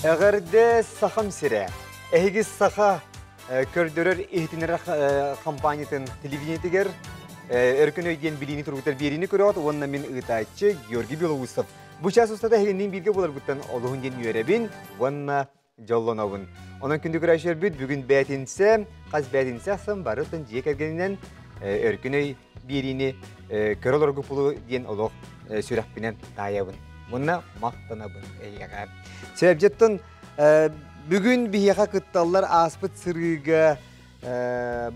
Эҕэрдэ Сахам сирэ. Эһиги саха көрдөрөр иһитиннэрэр компаниятын телевидениетигэр Өркөн өй диэн билиини тургутар биэриини көрөҕүт уонна мин ыытааччы Георгий Белоусов. Бу чаас устата эһигинниин бииргэ буоларгыттан олуһун диэн үөрэбин уонна дьоллонобун. Онон күндү көрөөччүлэрбит бүгүн бээтинсэ, хас бээтинсэ ахсын барытын дьиэ кэргэнинэн Өркөн өй биэриини көрө олоргупулу диэн олох сүрэхпинэн таайабын. Уонна махтанабын эйиэхэ. Сөбдьөттөн бүгүн биһиэхэ кытталлар ааспыт сырыыга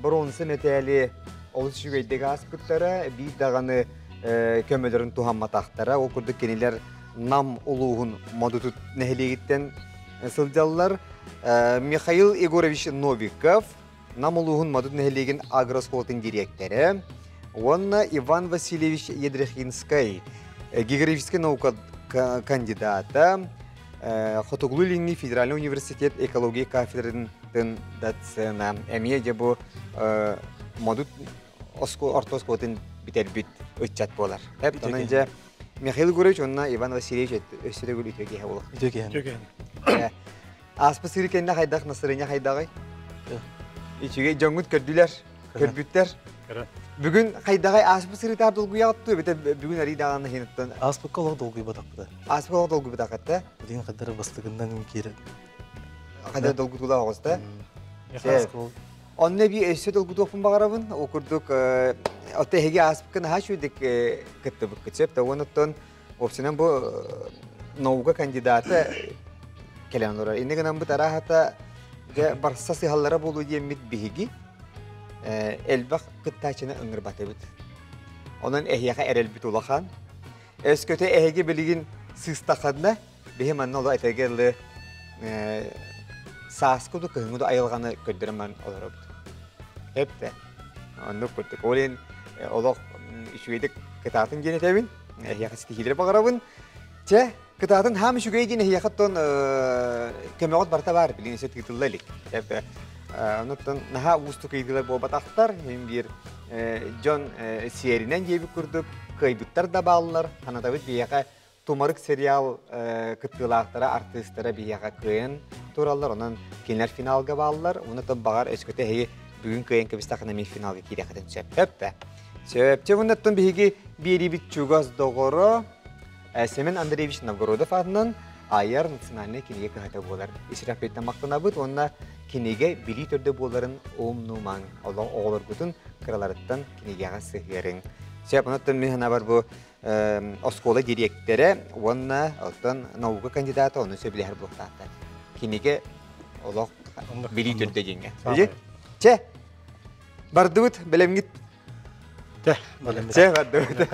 бронза мэтээли олус үчүгэйдик ааспыттара, биир даҕаны көмөлөрүн туһамматахтара. Ол курдук кинилэр Нам улууһун Модутут нэһилиэгиттэн сылдьаллар. Михаил Егорович Новиков, Нам улууһун Модут нэһилиэгин агрооскуолатын дириэктэрэ уонна Иван Васильевич Едрехинскай, географическай наука кандидата, Хотугулуу-Илиҥҥи федеральнай университет экология кафедратын доцена. Эмиэ дьэ бу Модут орто оскуолатын бүтэрбит ыччат буолар. Онон дьэ Михаил Егорович уонна Иван Васильевич өссө төгүл үтүө киһи буолуох. Үтүө киһи. Ааспыт сырыы кэннэ хайдах настроение хайдаҕый? Үчүгэй дьоҥҥут көрдүлэр, көрбүттэр. Бүгүн хайдаҕай ааспыт сырыытаар долгуйаҕыт дуо эбэтэр бүгүн арый даҕаны иһиниттэн? Ааспыкка олох долгуйбатахпыта. Ааспыкка олох долгуйбатаххыт Билигин хайдары бастыгынан киирэн. Хайда долгутуулаах оҕуста. Онно эбии өссө долгутуохпун баҕарабын. Ол курдук отто эһиги ааспыкка наһаа үчүгэйдик кыттыбыккыт сөп да уонуттан Уопсайынан бу наука кандидата кэлэн олорор. Инньэ гынан бу арааһата дьэ барса сыһаллара буолуо диэммит биһиги элбэх кыттааччыны ыҥырбатыбыт. Онон эһиэхэ эрэлбит улахан. Өскөтө эһиги билигин сыыстаххына, биһи манна оло этэргэ дылы сааскы ду кыһыҥҥы ду айылҕаны көрдөрөн баран олоробут. Эптэ. Оннук курдук. Ол иһин олох үчүгэйдик кытаатын диэн этэбин. Эһиэхэ ситиһиилэри баҕарабын. Чэ, кытаатын хаам үчүгэй диэн эһиэхэ оттон көмөҕүт барыта баар, билигин өссө тыытылла илик. Онуттан наһаа уустук ыйытыылар буолбатахтар. Мин биир дьон сиэринэн диэбит курдук кыайбыттар да бааллар. Санатабыт биһиэхэ Тумарык сериал кыттыылаахтара, артыыстара биһиэхэ кыайан тураллар. Онон кинилэр финалга бааллар. Уонна баҕар өскөтө эһиги бүгүн кыайан кэбистэххинэ эмиэ финалга киириэххитин сөп. Сөп Сөп. Чэ, уонна биһиги биэриибит чугас доҕоро Семен Андреевич Новгородов аатынан айар национальнай кинигэ кыһата буолар. Исрапиттан махтанабыт уонна кинигэ билии төрдө буоларын умнумаҥ. Олох оҕолоргутун кыраларыттан кинигэҕэ сыһыарыҥ. Сөп, онон мин санаабар бу оскуола дириэктэрэ уонна оттон наука кандидата ону сөбүлэһэр буолуохтаахтар. Кинигэ олох билии төрдө диэҥҥэ. Чэ, бардыбыт, бэлэмҥит? Чэ, Чэ, бардыбыт.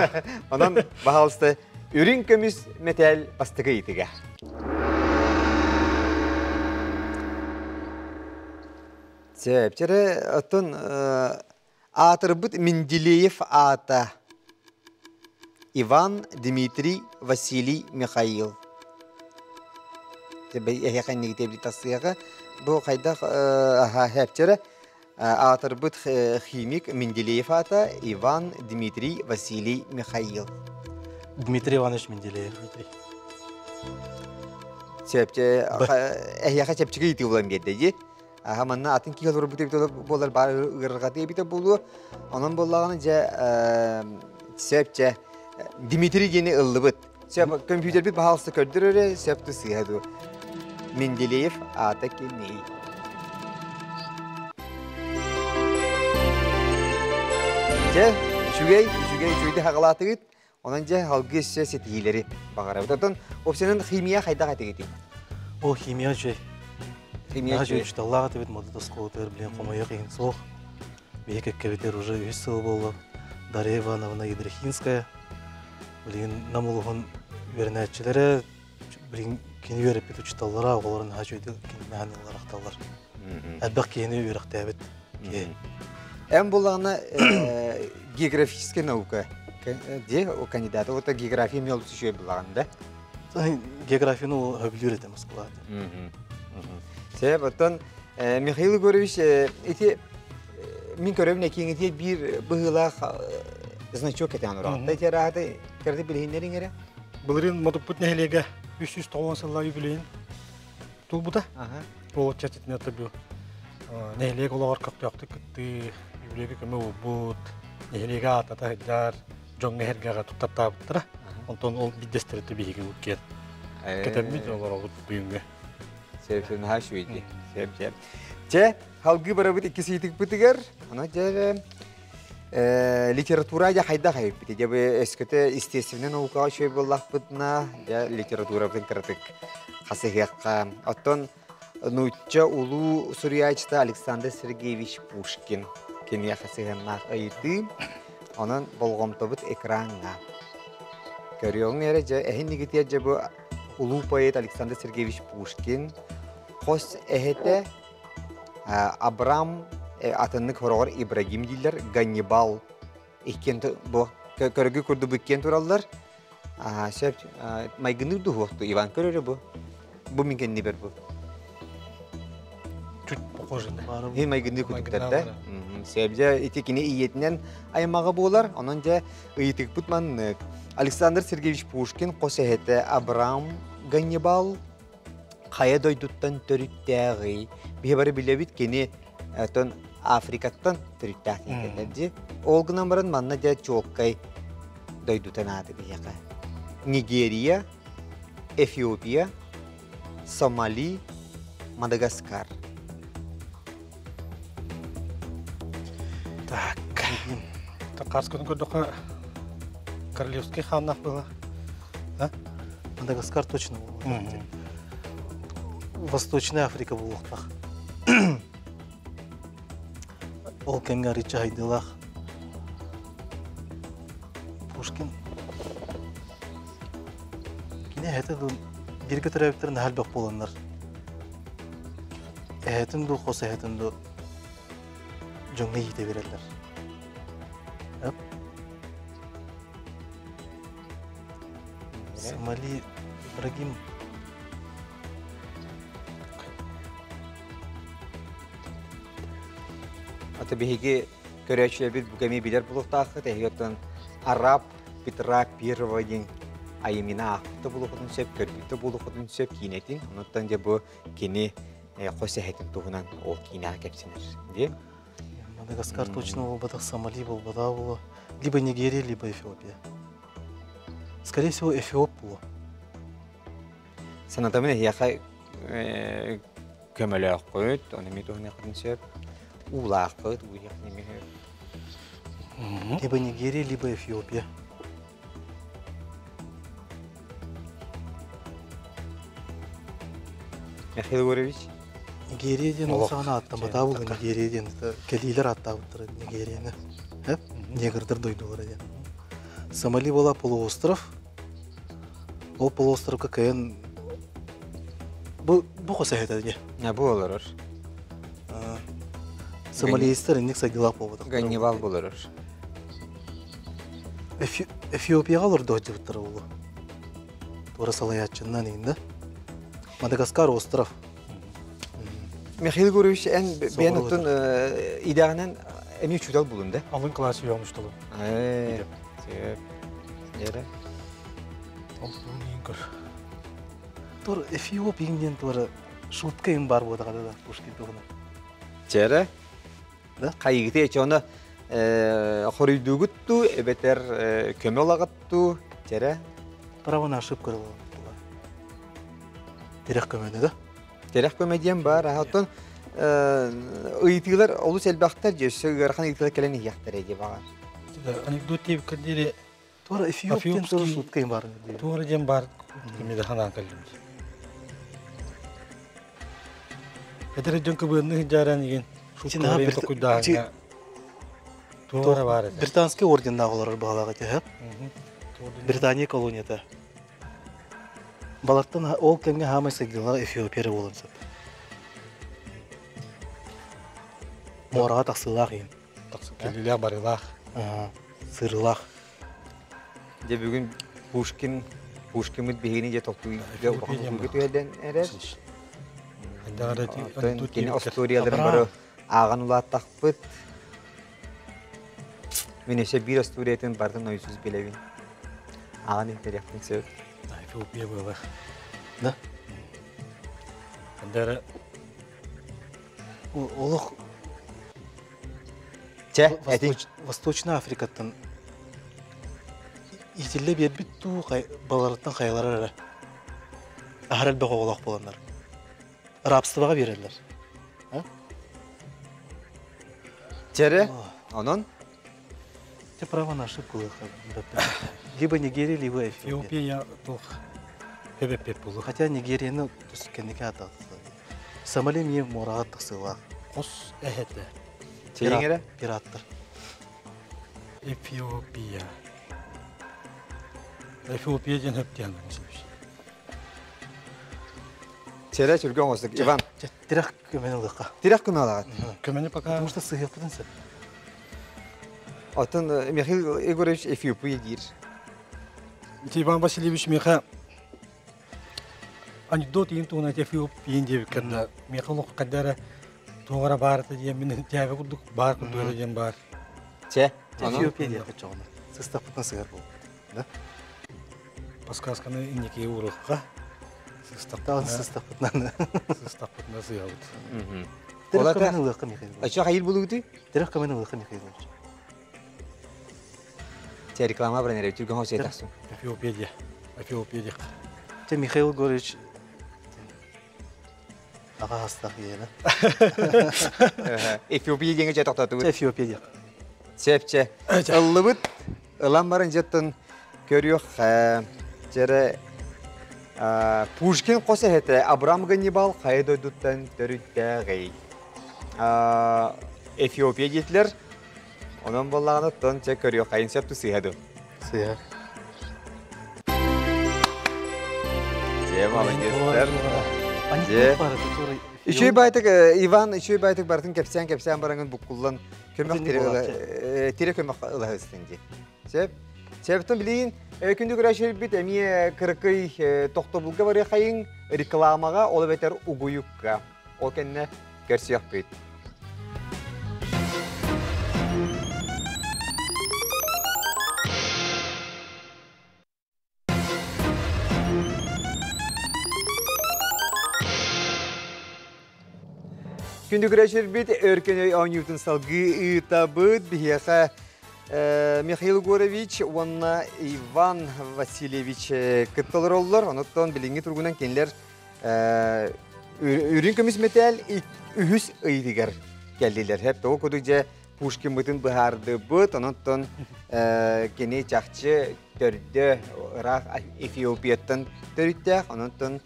Онон, баһаалыста, үрүҥ көмүс мэтээл бастакы ыйытыга. Чэ, чэрэ, оттон Аатырбыт Менделеев аата Иван, Дмитрий, Василий, Михаил. Эһиэхэ иннигитэ тасыаҕа. Бу хайдах аһа аатырбыт химик Менделеев аата Иван, Дмитрий, Василий, Михаил. Дмитрий Иванович Менделеев. Сөпче эһиэхэ чэпчэки ыйытыы булан биэрдэ дии. Аха манна атын киһи олорбут эбит буолар баар ыарырҕатыы эбитэ буолуо. Онон буоллаҕына дьэ сөп дьэ Дмитрий диэни ыллыбыт. Сөп компьютербит баһаалыста көрдөр эрэ сөп ту сыыһа дуу. Менделеев аата кимий? Дьэ, үчүгэй, үчүгэй, үчүгэйди хаҕалаатыгыт. Онон дьэ салгыы өссө ситиһиилэри баҕарабыт. Оттон уопсайынан химия хайдах этигитий? Ол химия үчүгэй. Химия үчүгэй. Учуталлаах этибит, модут оскуолатыгар билин хомойуох иһин суох. Биһи кэккэбитигэр уже үһүс сыл буолла. Дарья Ивановна Ядрихинская. Билигин Нам улуһун үөрэнээччилэрэ, билигин кини үөрэппит учуталлара, оҕолоро наһаа үчүгэйдик кининээн ылларахталлар. Элбэх киһини үөрэхтээбит киһи. Эн буллаҕына географическая наука де кандидата вот география мен олус үчүгэй буллаҕын да Географияны ол сөбүлүүр этэ Москвада. Сөп, оттон Михаил Егорович ити мин көрөбүн экиҥитиэ биир быһыылаах значок кэтээн ураҕатта ити арааты кэрди билиһиннэриҥ эрэ Былырыын Модуппут нэһилиэгэ 390 сыллаах юбилейин. Туолбута. Ол чэрчитинэн бу нэһилиэк олоҕор көхтөөхтүк кыттыы, үбүлүөйгэ көмө буолбут, нэһилиэгэ аатата сылдьар дьоҥҥо эһэргэҕэ туттартаабыттара. Онтон ол биирдэстэрэ биһиги киэн кэтэммит олоробут бүгүҥҥү. Сөп, сөп, наһаа үчүгэй. Сөп, сөп. Чэ, халгыы барабыт иккис ыйытыкпытыгар. Аны дьэ литература дьэ хайдах эбиппит? Дьэ бу өскөтө естественнэй наукаҕа үчүгэй буоллахпытына, дьэ литературабытын кыратык хасыһыахха. Оттон нуучча улуу суруйааччыта Александр Сергеевич Пушкин киниэхэ сыһыаннаах ыйытыы. Онон болҕомтобут экраҥҥа. Көрүөҥ эрэ дьэ эһин нигитиэр дьэ бу улуу поэт Александр Сергеевич Пушкин хос эһэтэ Абрам атыннык хороҕор Ибрагим дииллэр, Ганнибал иккиэн бу көргү курдук иккиэн тураллар. Сөп майгынныыр дуһуохту Иван көрөрө бу. Бу мин кэннибэр бу. Чуть похоже на. Хи майгынныы курдуктар да. Сөп дьэ ити кини ийэтинэн аймаҕа буолар. Онон дьэ ыйытыкпыт маннык. Александр Сергеевич Пушкин хос эһэтэ Абрам Ганнибал хайа дойдуттан төрүттээҕий? Биһи бары билэбит кини оттон Африкаттан төрүттээх диэн дии. Ол гынан баран манна дьэ чуолкай дойдутан ааты биһиэхэ. Нигерия, Эфиопия, Сомали, Мадагаскар. Так. Хас күн көрдөххө королевский хааннаах была. А? Мадагаскар точно был. Восточная Африка буолуохтаах. Ол кэмҥэ арыычча хайдыылаах Пушкин кини эһэтэ дуу бииргэ төрөөбүттэрин наһаа элбэх буоланнар эһэтин дуу хос эһэтин дуу дьоҥҥо иитэ биэрэллэр. Сомали Ибрагим Ата биһиги көрөөччүлэрбит бу кэми билэр булуохтааххыт. Эһиги оттон араб Петра Первого диэн айымньыны аахпыт булуоххутун сөп, көрбүт да буолуоххутун сөп киинэтин. Онуттан дьэ бу кини хос эһэтин туһунан ол киинэҕэ кэпсэнэр. Диэ? Мадагаскар точно буолбатах, Сомали буолбатах буолуо. Либо Нигерия, либо Эфиопия. Скорее всего, Эфиоп буолуо. Санатабын эһиэхэ көмөлөөххүт, ону эмиэ туһаныаххытын сөп. Уулааххыт, ууһуоххун эмиэ сөп. Либо Нигерия, либо Эфиопия. Михаил Егорович? Нигерия диэн ол саҕана ааттамматаа буолла Нигерия диэн кэлиилэр ааттаабыттара Нигерияны. Негрдар дойдулара диэн. Сомали была полуостров. Ол полуостровка кыайан бу бу хос эһэтэ дии. Бу олорор. Сомалиистар инник сайдыылаах буолбатах. Ганнибал болорор. Эфиопияҕа олордо сылдьыбыттара буолуо. Туора салайааччыннан иһин да. Мадагаскар остров. Михаил Гурьевич, эн бэйэн оттон идэҕинэн эмиэ учуутал булун да? Алын класс үөҕүн усталым. Сөп. Дьэрэ. Ол тугун көр. Тур Эфиопия диэн туора шутка им бар буотаҕа да Пушкин туһунан. Чэрэ. Хайыгыты эчи оны хоруйдуугут туу, эбэтэр көмө ылаҕыт туу, чэрэ. Право на ошибку Тирэх көмөнү да? Тирэх көмө диэн бар. Оттон ыйытыылар олус элбэхтэр, өссө ыарахан ыйытыылар кэлэн иһиэхтэрэ дии баҕар. Анекдот диэбиккэ диэри Туора Эфиоп диэн туора шутка бар. Туора диэн бар кимиде ханаан кэллим. Эдэр дьон кыбыанны сылдьааран игин шуткаларын токуйдааҥҥа туора бар этэ. Британский орденнаах олорор баҕалаах этэ. Британия колонията. Балартан ол кэмҥэ хаамай сайдыылаах Эфиопия эрэ буолан сөп. Муораҕа тахсыылаах иһин. Кэлиилээх барыылаах. Сырыылаах. Дьэ бүгүн Пушкин Пушкиммыт биһигини дьэ толкуйга улахан түһэрдэн эрэр. Кини остуоруйаларын бары ааҕан улааттахпыт. Мин өссө биир остуоруйатын барытын ойусус билэбин. Ааҕан иһиттэриэхпин сөп. Эфиопия буолар. Да? Хандара Олох Чэ, этин. Восточная Африкаттан иитиллэ биэрбит дуу, баларыттан хайалара эрэ аһар элбэх оҕолоох буоланнар рабствоҕа биэрэллэр. Чэрэ, онон? Те право на ошибку Либо Нигерия, либо Эфиопия. Эфиопия туох хэбэппет буолу. Хотя Нигерияны тус кэнники атаҕа Сомали эмиэ муораҕа тахсыылаах. Хос эһэтэ. Чэйиҥ Пираттар. Эфиопия. Эфиопия диэн хөптиэн Чэрэ сүргэ оҥостук. Иван. Тирэх көмөнү ылыахха. Тирэх көмө алаҕыт. Көмөнү пока. Потому что сыһыахпытын сөп. Оттон Михаил Егорович Эфиопия диир. Ити Иван Васильевич миэхэ анекдот иин туһунан Эфиопия диэбиккэ миэхэ олох хайда эрэ туох эрэ баар этэ диэн мин дьээбэ курдук баар курдук эрэ диэн баар. Чэ. Эфиопия диэххэ чоҕуна. Сыстахпытын сыһар буолбут. Да? Подсказканы инники уурукка. Сыстахпытына сыстахпытынан. Сыстахпытына сыһабыт. Тирэх көмөнү ылыахха Михаил. Ача хайыр булугутуй? Тирэх көмөнү ылыахха Михаилович. Чэ реклама баран эрэ түргэн хос этахсың. Эфиопия диэ. Эфиопия диэх. Чэ Михаил Егорович аҕа хастаах ийэлэ. Эфиопия диэҥэ чэ тохтотубут. Эфиопия диэх. Сеп чэ. Ыллыбыт. Ылан баран дьеттон көрүөх чэрэ Пушкин хос эһэтэ Абрам Ганнибал хайа дойдуттан төрүттээҕий? Эфиопия диэтилэр. Онон буоллаҕына оттон чэ көрүөх хайын сөп сыыһа ду? Сыыһа. Дьэ, молодецтар. Дьэ. Үчүгэй байтык Иван үчүгэй байтык барытын кэпсээн-кэпсээн бараҥын буккуллан көмөх тире көмөх ылаһыстын дии. Сөп. Сөптөн билигин күндү көрөөччүлэрбит эмиэ кыракый тохтобулга барыахайыҥ рекламаҕа, ол эбэтэр угуйукка. Ол кэннэ көрсүөхпүт. Күндү көрөөччүлэрбит Өркөн өй оонньуутун салгыы ыытабыт. Биһиэхэ Михаил Егорович уонна Иван Васильевич кытта олороллор. Онуттан билиҥҥи туругунан кинилэр үрүҥ көмүс мэтээл үһүс ыйытыгар кэллилэр. Хэп тоҕо курдук дьэ Пушкиммытын быһаардыбыт. Онуттан кини чахчы төрдө ыраах Эфиопияттан төрүттээх. Онуттан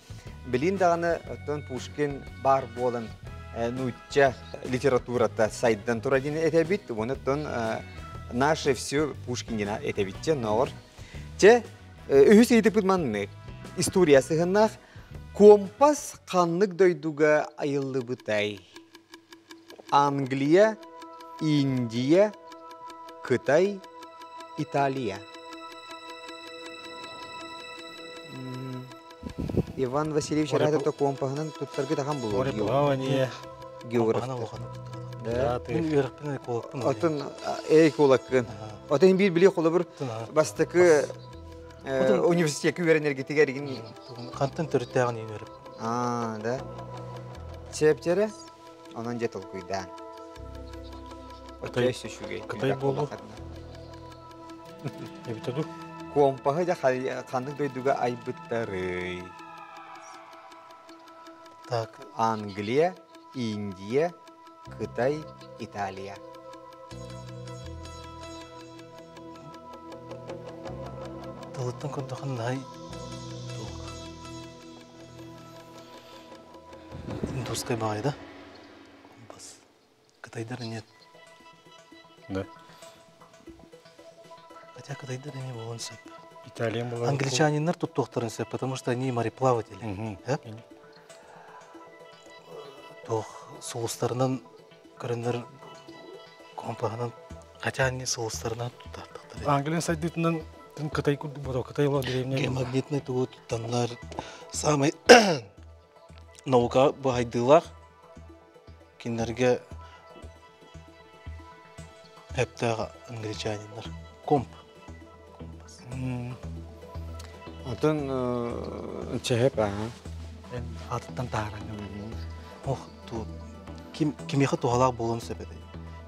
билин даҕаны оттон Пушкин баар буолан нуучча литературата сайдан турар диэн этэбит. Онуттан наше все Пушкин этэбитчэ ноҕор. Чэ, үһүс ыйытыкпыт маннык. История сыһыннаах компас ханнык дойдуга айыллыбытай? Англия, Индия, Кытай, Италия. Иван Васильевич Аратов компаһынан туттаргы тахан булуо. Мореплавание. Географ. Да. Мин үөрэхпин экологпын. Отон экологкын. Отон биир били холобур бастакы университекка үөрэнэргитигэр игин Хантан төрүттээҕин үөреп. Аа, да. Чэпчэрэ Онон дьэ толкуйдаан. Кытай, Өссө үчүгэй. Кытай буолуо. Эбитэ дуу? Компаһы дьэ ханнык дойдуга айбыттарый? Так. Англия, Индия, Кытай, Италия. Тылыттан көрдөххө наһай Индусскай баҕайы да? Компас. Кытайдар нет. Да. Хотя кытайдар эмиэ буолуон сөп. Италия буолар. Англичаниннар туттуохтарын сөп, потому что они мореплаватели. Туох сулустарынан көрөннөр компаһынан хотя они сулустарынан туттартахтар. Англия сайдыытынан Кытай курдук буолуо. Кытай олох древний. Геомагнитный тугу туттаннар самый наука баһайдыылаах кинилэргэ эптээх англичаниннар комп Атын чэһэп аа. Эн атыттан тааран. Ох, ту ким кимиэхэ туһалаах буолуон сөп этэй?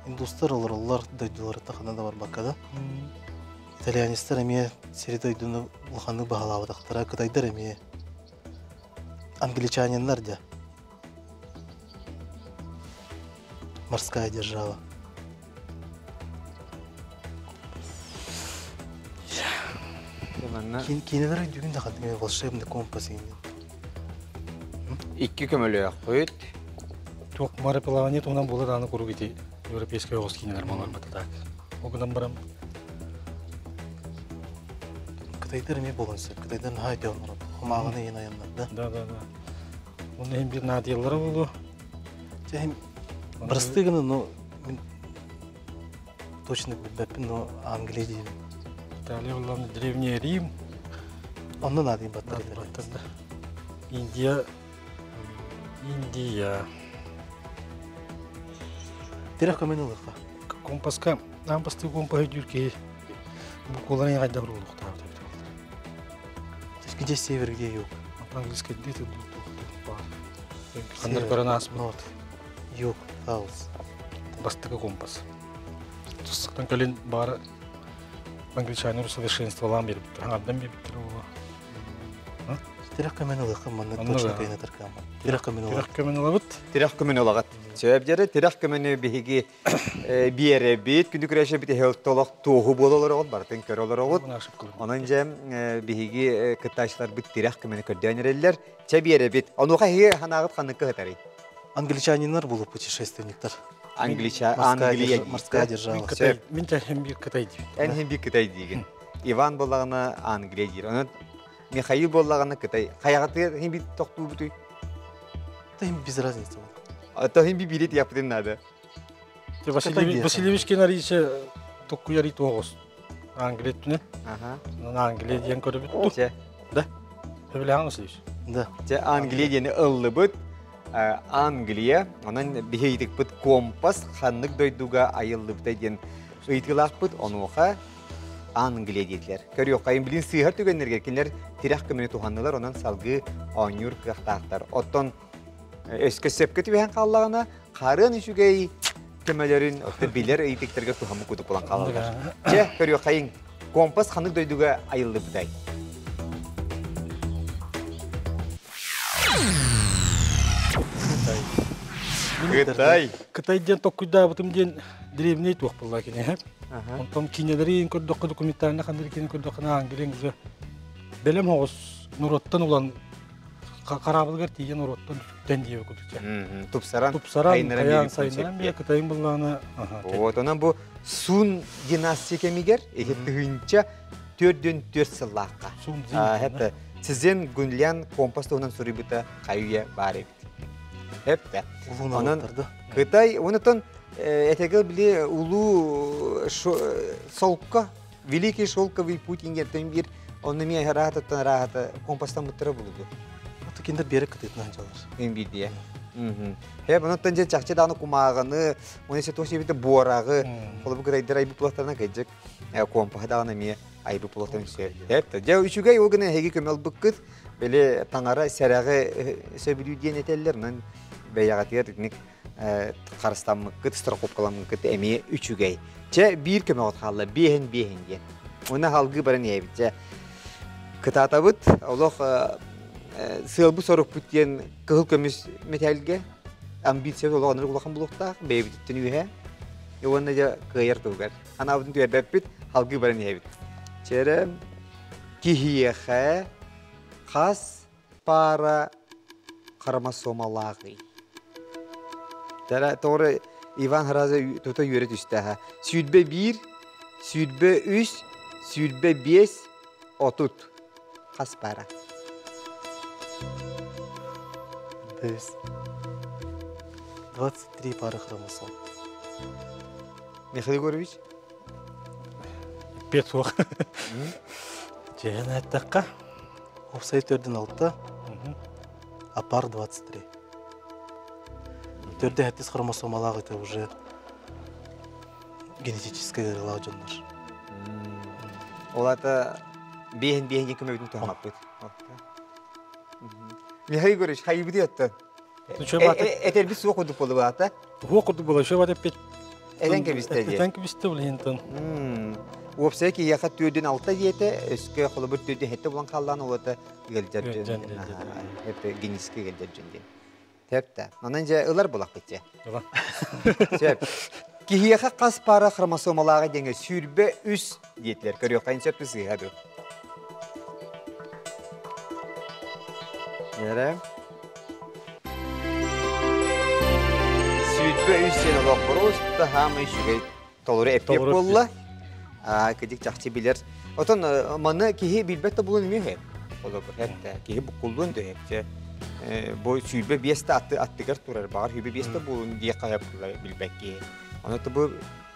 Индустар олороллор дойдуларыттан ханна да барбакка да. Итальянецтар эмиэ сири дойдуну улаханнык баһылаабатахтара, кытайдар эмиэ. Англичаниннар дьэ. Морская держава. Киинэлэр өйдүүгүн да ханнык волшебный компас иҥин. Икки көмөлөөхпүт. Туох мореплавание туһунан буолар аны куруук ити европейскай оҕус киинэлэр буолар так. Ол гынан баран Кытайдар эмиэ буолан сөп. Кытайдар наһаа өйдөөн олорор. Хомааҕыны иһин айаннарда. Да, да, да. Оны иһин бир наадыйаллара буолуо. Дьэ иһин бырастыы гына, но мин точно билбэппин, но Англия диибин. Италия буллан Древний Рим. Онно наадыйбаттар. Да. Индия Индия. Тирэх көмөнү ылыахха. Компаска, аан бастыы компаһы өйдүүр киһи букваларын хайдах уруулуохтаах эбит. Где север, где юг? Английский где-то Ханнар көрөн ааспыт. Норд, юг, south. Бастакы компас. Тустуктан кэлин баара англичанин усовершенстволаан биэрбиттэр, хаҥардан биэрбиттэр буолуо. Тирэх көмөнү ылыахха манна точно кыйнатар кыаммат. Тирэх көмөнү Тирэх көмөнү ылабыт. Тирэх көмөнү ылаҕыт. Сөп дьэрэ тирэх көмөнү биһиги биэрэбит. Күндү күрэшэ бит толох туоһу буола олороҕут, барытын көрө олороҕут. Онон дьэ биһиги кыттааччыларбыт тирэх көмөнү көрдөөн эрэллэр. Чэ биэрэбит. Онуоха эһиги ханаағыт ханныкка ыһытарый? Англичаниннар булу путешественниктар. Англича, Англия. Морская держава. Мин тәһим бир Кытай диибин. Эн хим бир Кытай диигин. Иван буоллаҕына Англия диир. Онон Михаил буоллаҕына Кытай. Хайаҕатыгар хим бир тохтуубутуй? Та без разницы. То хим би бири тиякпытын надо. Васильевич Кенариче токкуяри тоғыз. Англия түнен. Англия диэн көрөбүт. Да. Сөбүлэҕин Васильевич? Да. Чэ Англия диэни ыллыбыт. Англия, онон биһи ыйытыкпыт компас ханнык дойдуга айыллыбыта диэн ыйытыылаахпыт, онуоха Англия диэтилэр. Көрүөххэйин билин сыыһар түгэннэргэ кинилэр тирэх көмөнү туһаннылар, онон салгыы оонньуур кыахтаахтар. Оттон өскө сөпкө түбэһэн хааллаҕына, харыан үчүгэй көмөлөрүн билэр ыйытыктарга туһаммыт курдук булан хаалаллар. Чэ, көрүөххэйин, компас ханнык дойдуга айыллыбытай? Кытай. Кытай диэн токкуйдаабытым диэн древний туох буолла кини. Онтон кинилэрин көрдөххө документальный ханнык кини көрдөххө Англия уже бэлэм оҕус норуоттан улан хараабылыгар тиийэн норуоттан үтүктэн диэбит курдук. Тупсаран, тупсаран, кайаан сайыннаран бие Кытайын буллаана. Вот онон бу Сун династия кэмигэр тыһыынча төрдүн төрт сыллаахха. Хэтэ Цзен Гунлян компас туһунан суруйбута хайуя баар эбит. Хепте. Онон Кытай, онотон этегел били улуу солка, Великий шелковый путь ингертен бир, онно ми раахататтан раахата компастан буттара булуду. Ото киндер берек кытытынан жалар. Ин бидие. Хеп, онотон же чахчы дааны кумааганы, оны се тоси бите буорагы, холобу кытайдар айбы пулаттарына кэджек, компаһы дааны ми айбы пулаттан үсөр. Хеп, же үчүгэй ол гына хеги көмөл быккыт, били таңара сэрәгы сөбүлүү диэн этеллер, нан бэйэҕэтигэр итинник харыстаммыккыт, страховкаламмыккыт эмиэ үчүгэй. Чэ биир көмөҕүт хаалла, биэһин биэһин диэн. Уна халгыы баран иһэбит. Чэ кытаатабыт, олох сыалбы сорукпут диэн кыһыл көмүс мэтээлгэ амбиция олох оннук улахан булуохтаах, бэйэбититтэн үөһэ. Уонна дьэ кыайар туһугар. Анаабытын түһэрбэппит, халгыы баран иһэбит. Чэрэ киһиэхэ хас пара хромосомалааҕый? Тара тоҕо Иван Хараза тута үөрэ түстэ. 21, 23, 25, 30. Хас пара? 23 пары хромосом. Михаил Егорович? Пет суох. Дьээн эттэххэ. Офсайд төрдүн алта, а пар 23. Төрдө хэттис хромосомалаах это уже генетическая ыарыылаах дьоннор. Ол ата биэһин биэһин көмөбүтүн туһамаппыт. Михаил Егорович, хайыбыты аттан? Этэрбит суох курдук буолубаата. Туох курдук буола, шөбат эппит. Этэн кэбистэ диye. Этэн кэбистэ ол иһинтэн. Уопсайа киһиэхэ түөрдүн алта диэтэ, өскө холобур түөрдүн хэтте булан халлаан олата ыалдьар дьон. Эп генически ыалдьар дьон диэн. Тэп Онон дьэ ылар булахпыт дьэ. Сөп. Киһиэхэ хас пара хромосомалааҕа диэҥэ 23 диэтилэр. Көрүөххэ сөп сыыһа ду. Нэрэ. 23 сен олох просто хаамай үчүгэй толору эппиэт буолла. Кыдик чахчы билэр. Отон маны киһи билбэт да булун эмиэ Олобур хэтте киһи буккуллуон дөһөпчө. Бу 25 та атты аттыгар турар баҕар 25 та булун диye хайап билбэт киһи. Ону бу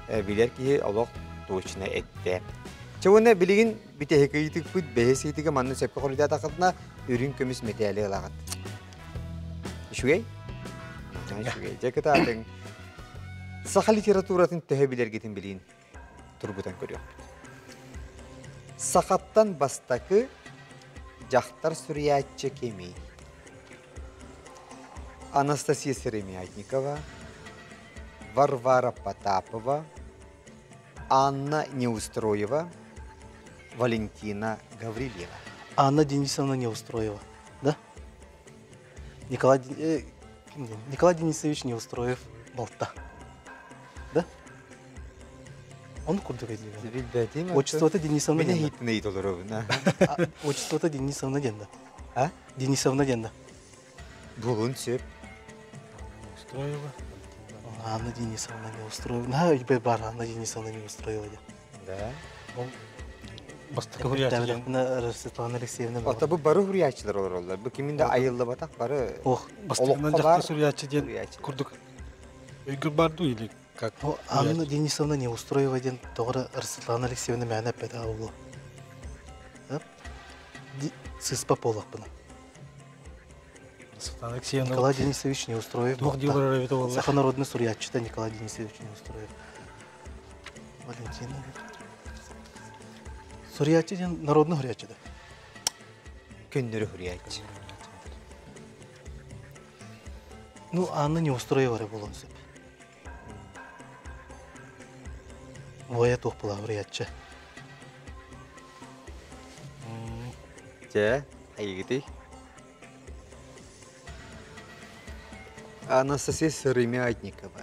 билэр киһи олох точно этте. Чэ уонна билигин бүтэһик ыйытыкпыт бэһис ыйытыга манна сөпкө хоруйдаатаххытына үрүҥ көмүс мэтээли ылаҕыт. Үчүгэй? Үчүгэй. Дьэ кытаатыҥ. Саха литературатын төһө билэргитин билиин тургутан көрүөхпүт. Сахаттан бастакы дьахтар суруйааччы кимий? Анастасия Сыромятникова, Варвара Потапова, Анна Неустроева, Валентина Гаврильева. Анна Денисовна Неустроева, да? Николай, Николай Денисович Неустроев балта. Да? Он курдук этилген. Билбэтим. Отчествота Денисовна Мен диэн. иһиттин ыйытолоробун. Отчествота Денисовна диэн да. А? Денисовна диэн да. Булун сөп. Неустроева. Анна Денисовна Неустроева. На, өйбөр бар Анна Денисовна Неустроева диэн. Да. Ол бастакы хуруйааччы диэн. Светлана Алексеевна. Ата бу бары хуруйааччылар олороллор. Бу кимин да айыллыбатах бары. Ох, Бастакынан дьахтар суруйааччы диэн курдук өйгөр бар дуу или как? Анна Денисовна Неустроева диэн тоҕо Светлана Алексеевна мээнэ эппэтэ буолуо. Сыспа буоллахпына. Светлана Алексеевна. Николай Денисович Неустроев. Туох дииллэр эбит буолла? Саха народный суруйааччыта Николай Денисович Неустроев. Валентина. Суруйааччы диэн народный суруйааччы да? Көннөрү суруйааччы. Ну, Анна Неустроева эрэ буолуон сөп. Уойа туох була суруйааччы. Дьэ, хайыгытый? Анастасия Сыромятникова,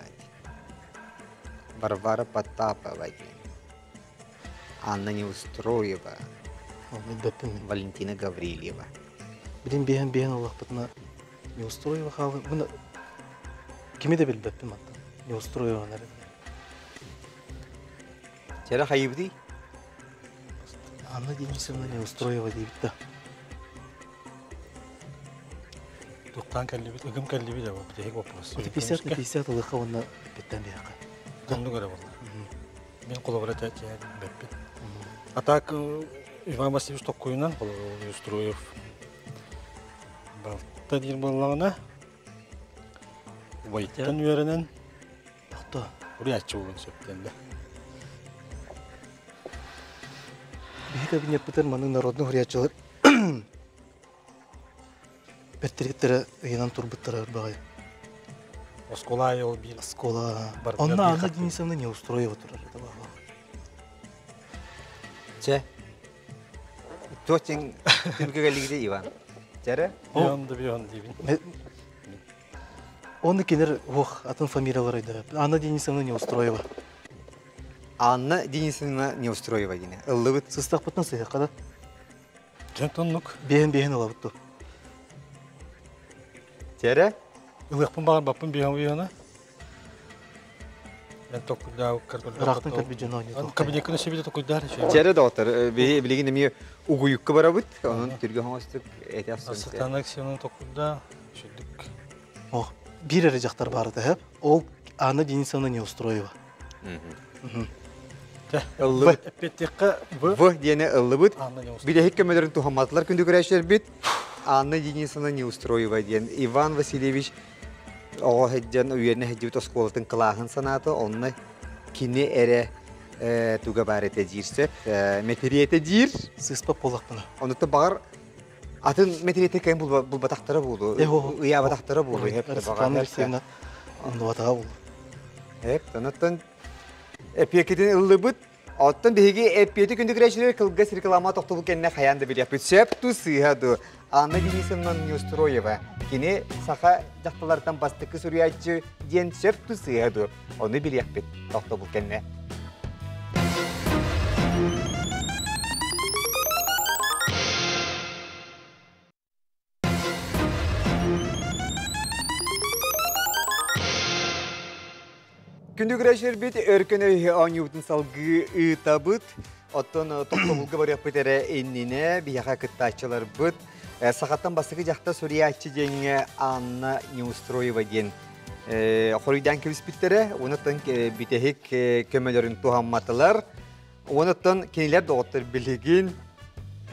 Варвара Потапова, Анна Неустроева, Валентина Гаврильева. Билин биһэн биһэн олохпутуна Неустроева хаалы мына кими да билбэппин мантан Неустроева эрэ Чэрэ хайыбытый? Анна Денисовна Неустроева диэбит да. Туктаан кэллибит, ыгым кэллибит аба бүтэһик вопрос. 50 на 50 ылыха уонна эппиттэн биһиэхэ. Оннук эрэ буолла. Мин холобура бэппит. А так Иван Васильевич Токкуйунан Неустроев балта диир буоллаҕына убайыттан үөрэнэн Тохто. Уруйааччы буолуон сөп диэн да. Биһи кабинеппытыр маны народный уруйааччылар бэртириттэрэ ыйынан турбуттара баҕай. Оскуола аайы ол биир Оскуола. Онно Анна Денисовна Неустроева турар это баҕа. Чэ. Туох түмүккэ кэллигите Иван? Чэрэ? Бион да бион диибин. Он кинер ох атын фамилиялар өйдөп. Анна Денисовна Неустроева. Анна Денисовна Неустроева дине. Ыллыбыт. Сыстахпытын сыһыакка да. Дьон тоннук. Биһэн-биһэн ылабыт ту. Чэрэ? Ылыахпын баҕарбаппын биһэн биһэна. Мен токуйдаа Ыраахтан кэлбит дьон оонньуу. Кабинекка сөбүлэ токуйдаар. Чэрэ доҕоттор, биһи билигин эмиэ угуйукка барабыт. Онон түргө хоҥостук этэ Светлана Алексеевна токуйдаа. Сүрдүк. Ох, биир эрэ дьахтар баар этэ, ол Анна Денисовна Неустроева. Ыллыбыт. Эппиэттиэххэ В. В диэни ыллыбыт. Бүтэһик көмөлөрүн туһамматылар күндү көрөөччүлэрбит. Анна Денисовна Неустроева диэн Иван Васильевич оҕо сылдьан үөрэнэ сылдьыбыт оскуолатын кылааһын санаата онно кини эрэ туга баар этэ диир сөп мэтириэтэ диир сыыспат буоллахпына онуттан баҕар. Атын мэтириэти кэм булбатахтара буолу, ыйаабатахтара буолу. Светлана Алексеевна оннубатаҕа буолу. Эп, онуттан эпиэкитин ыллыбыт. Оттон биһиги эппиэти күндү көрөөччүлэр кылгас реклама тохтобул кэннэ хайаан да билиэхпит. Сөп ту сыыһа ду. Анна Денисовна Неустроева. Кини саха дьахталлартан бастакы суруйааччы диэн сөп ту сыыһа ду. Ону билиэхпит тохтобул кэннэ. Күндү көрөөччүлэрбит өркөн өй оонньуубутун салгыы ыытабыт. Оттон тохтобулга барыахпыт эрэ иннинэ биһиэхэ кыттааччыларбыт сахаттан бастакы дьахтар суруйааччы диэҥҥэ Анна Неустроева диэн хоруйдаан кэбиспиттэрэ. Онуттан бүтэһик көмөлөрүн туһамматылар. Онуттан кинилэр доҕоттор билигин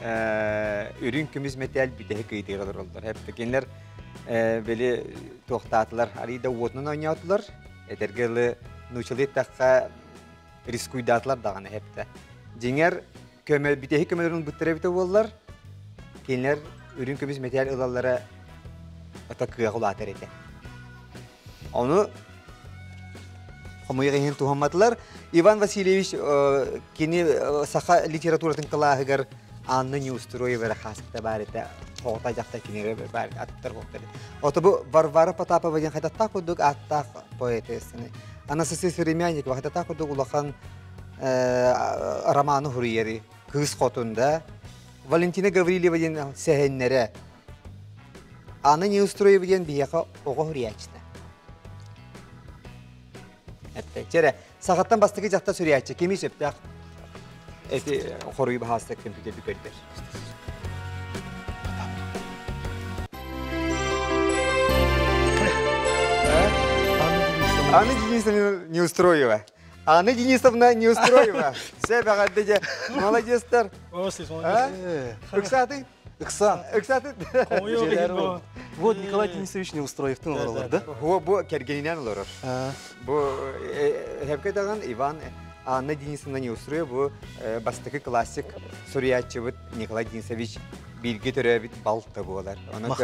үрүҥ көмүс мэтээл бүтэһик ыйытыыга олороллор. Хэп кинилэр били туохтаатылар, арыйда уотунан оонньоотулар. Этэргэ дылы нуучалыы эттэххэ рискуйдаатылар даҕаны хэптэ. Дьиҥэр көмө бүтэһик көмөлөрүн ылбыттара эбитэ буоллар, кинилэр үрүҥ көмүс мэтээл ылаллара ата кыаҕа улаатар этэ. Ону хомуйах иһин туһамматылар. Иван Васильевич кини саха литературатын кылааһыгар Анна Неустроева эрэ хаасыкта баар этэ. Оҕото дьахтар кинигэ баар аттар буолтар. Ото бу Варвара Потапова диэн хататтаах курдук ааттаах поэтессаны. Анастасия Сыремянникова хататтаах курдук улахан романы хуруйары кыыс хотун да. Валентина Гаврильева диэн сэһэннэрэ Анна Неустроева диэн биһиэхэ оҕо суруйааччыта. Эттэ. Чэрэ, сахаттан бастакы дьахтар суруйааччы кими сөптөөх эти хоруй баһаастар компьютер көрдөр. Анна Денисовна Неустроева. Анна Денисовна Неустроева. Все, бәҕэрдэ дьэ. Молодецтар. Ыксаатый? Ыксаан. Ыксааты. Вот Николай Денисович Неустроевтын олоролор, да? Бу бу кэргэнинэн олорор. Бу хэпке даҕан Иван Анна Денисовна Неустроева бу бастакы классик суруйааччыбыт Николай Денисович бииргэ төрөөбүт балта буолар. Онон бу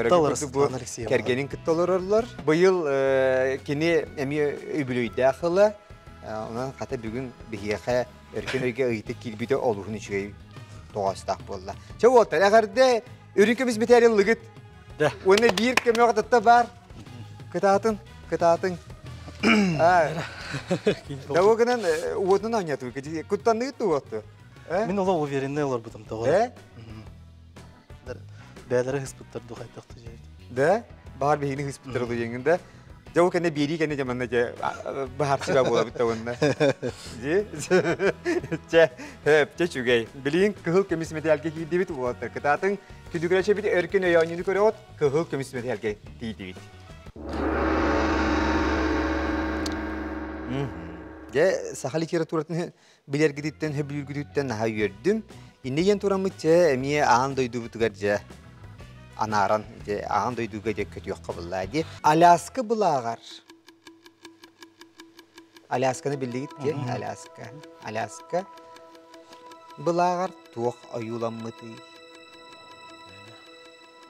кэргэнин кытта олороллор. Быйыл кини эмиэ үбүлүөйдээх ыла. Онон хата бүгүн биһиэхэ өркөн өйгө ыйытык киирбитэ олуһун үчүгэй тоҕоостоох буолла. Чэ уолтар, эҕэрдэ үрүҥ көмүс мэтээли ыллыгыт. Да. Уонна биир көмөҕө татта баар. Кытаатын, кытаатын. Да гынан уотун оонньотуу. Куттанныгыт уотту. Мин олох уверенный олорбутум тоҕо. Э? Бээлэрэ хыспыттар ду хайдах тужайт. Да? Баар биһигини хыспыттар дуу да. Дьэ ол кэннэ биэрии кэннэ дьэ манна дьэ быһаарсыга буолабыт да уонна. Дьи? Чэ, хөп, чэ үчүгэй. Билигин кыһыл көмүс мэтээлгэ киирдибит уолаттар. Кытаатыҥ, күдүгүрэчэбит өркөн өй оонньууну көрөҕүт, кыһыл көмүс мэтээлгэ тиийдибит. Дьэ, саха литературатын билэргититтэн, сөбүлүүргүтүттэн наһаа үөрдүм. Иннэ диэн тураммыт дьэ эмиэ аан дойдубутугар дьэ анааран дьэ аан дойдуга дьэ көтүөххэ буллаа дии. Аляска былааҕар. Алясканы биллигит дии Аляска. Аляска былааҕар туох ойууламмытый?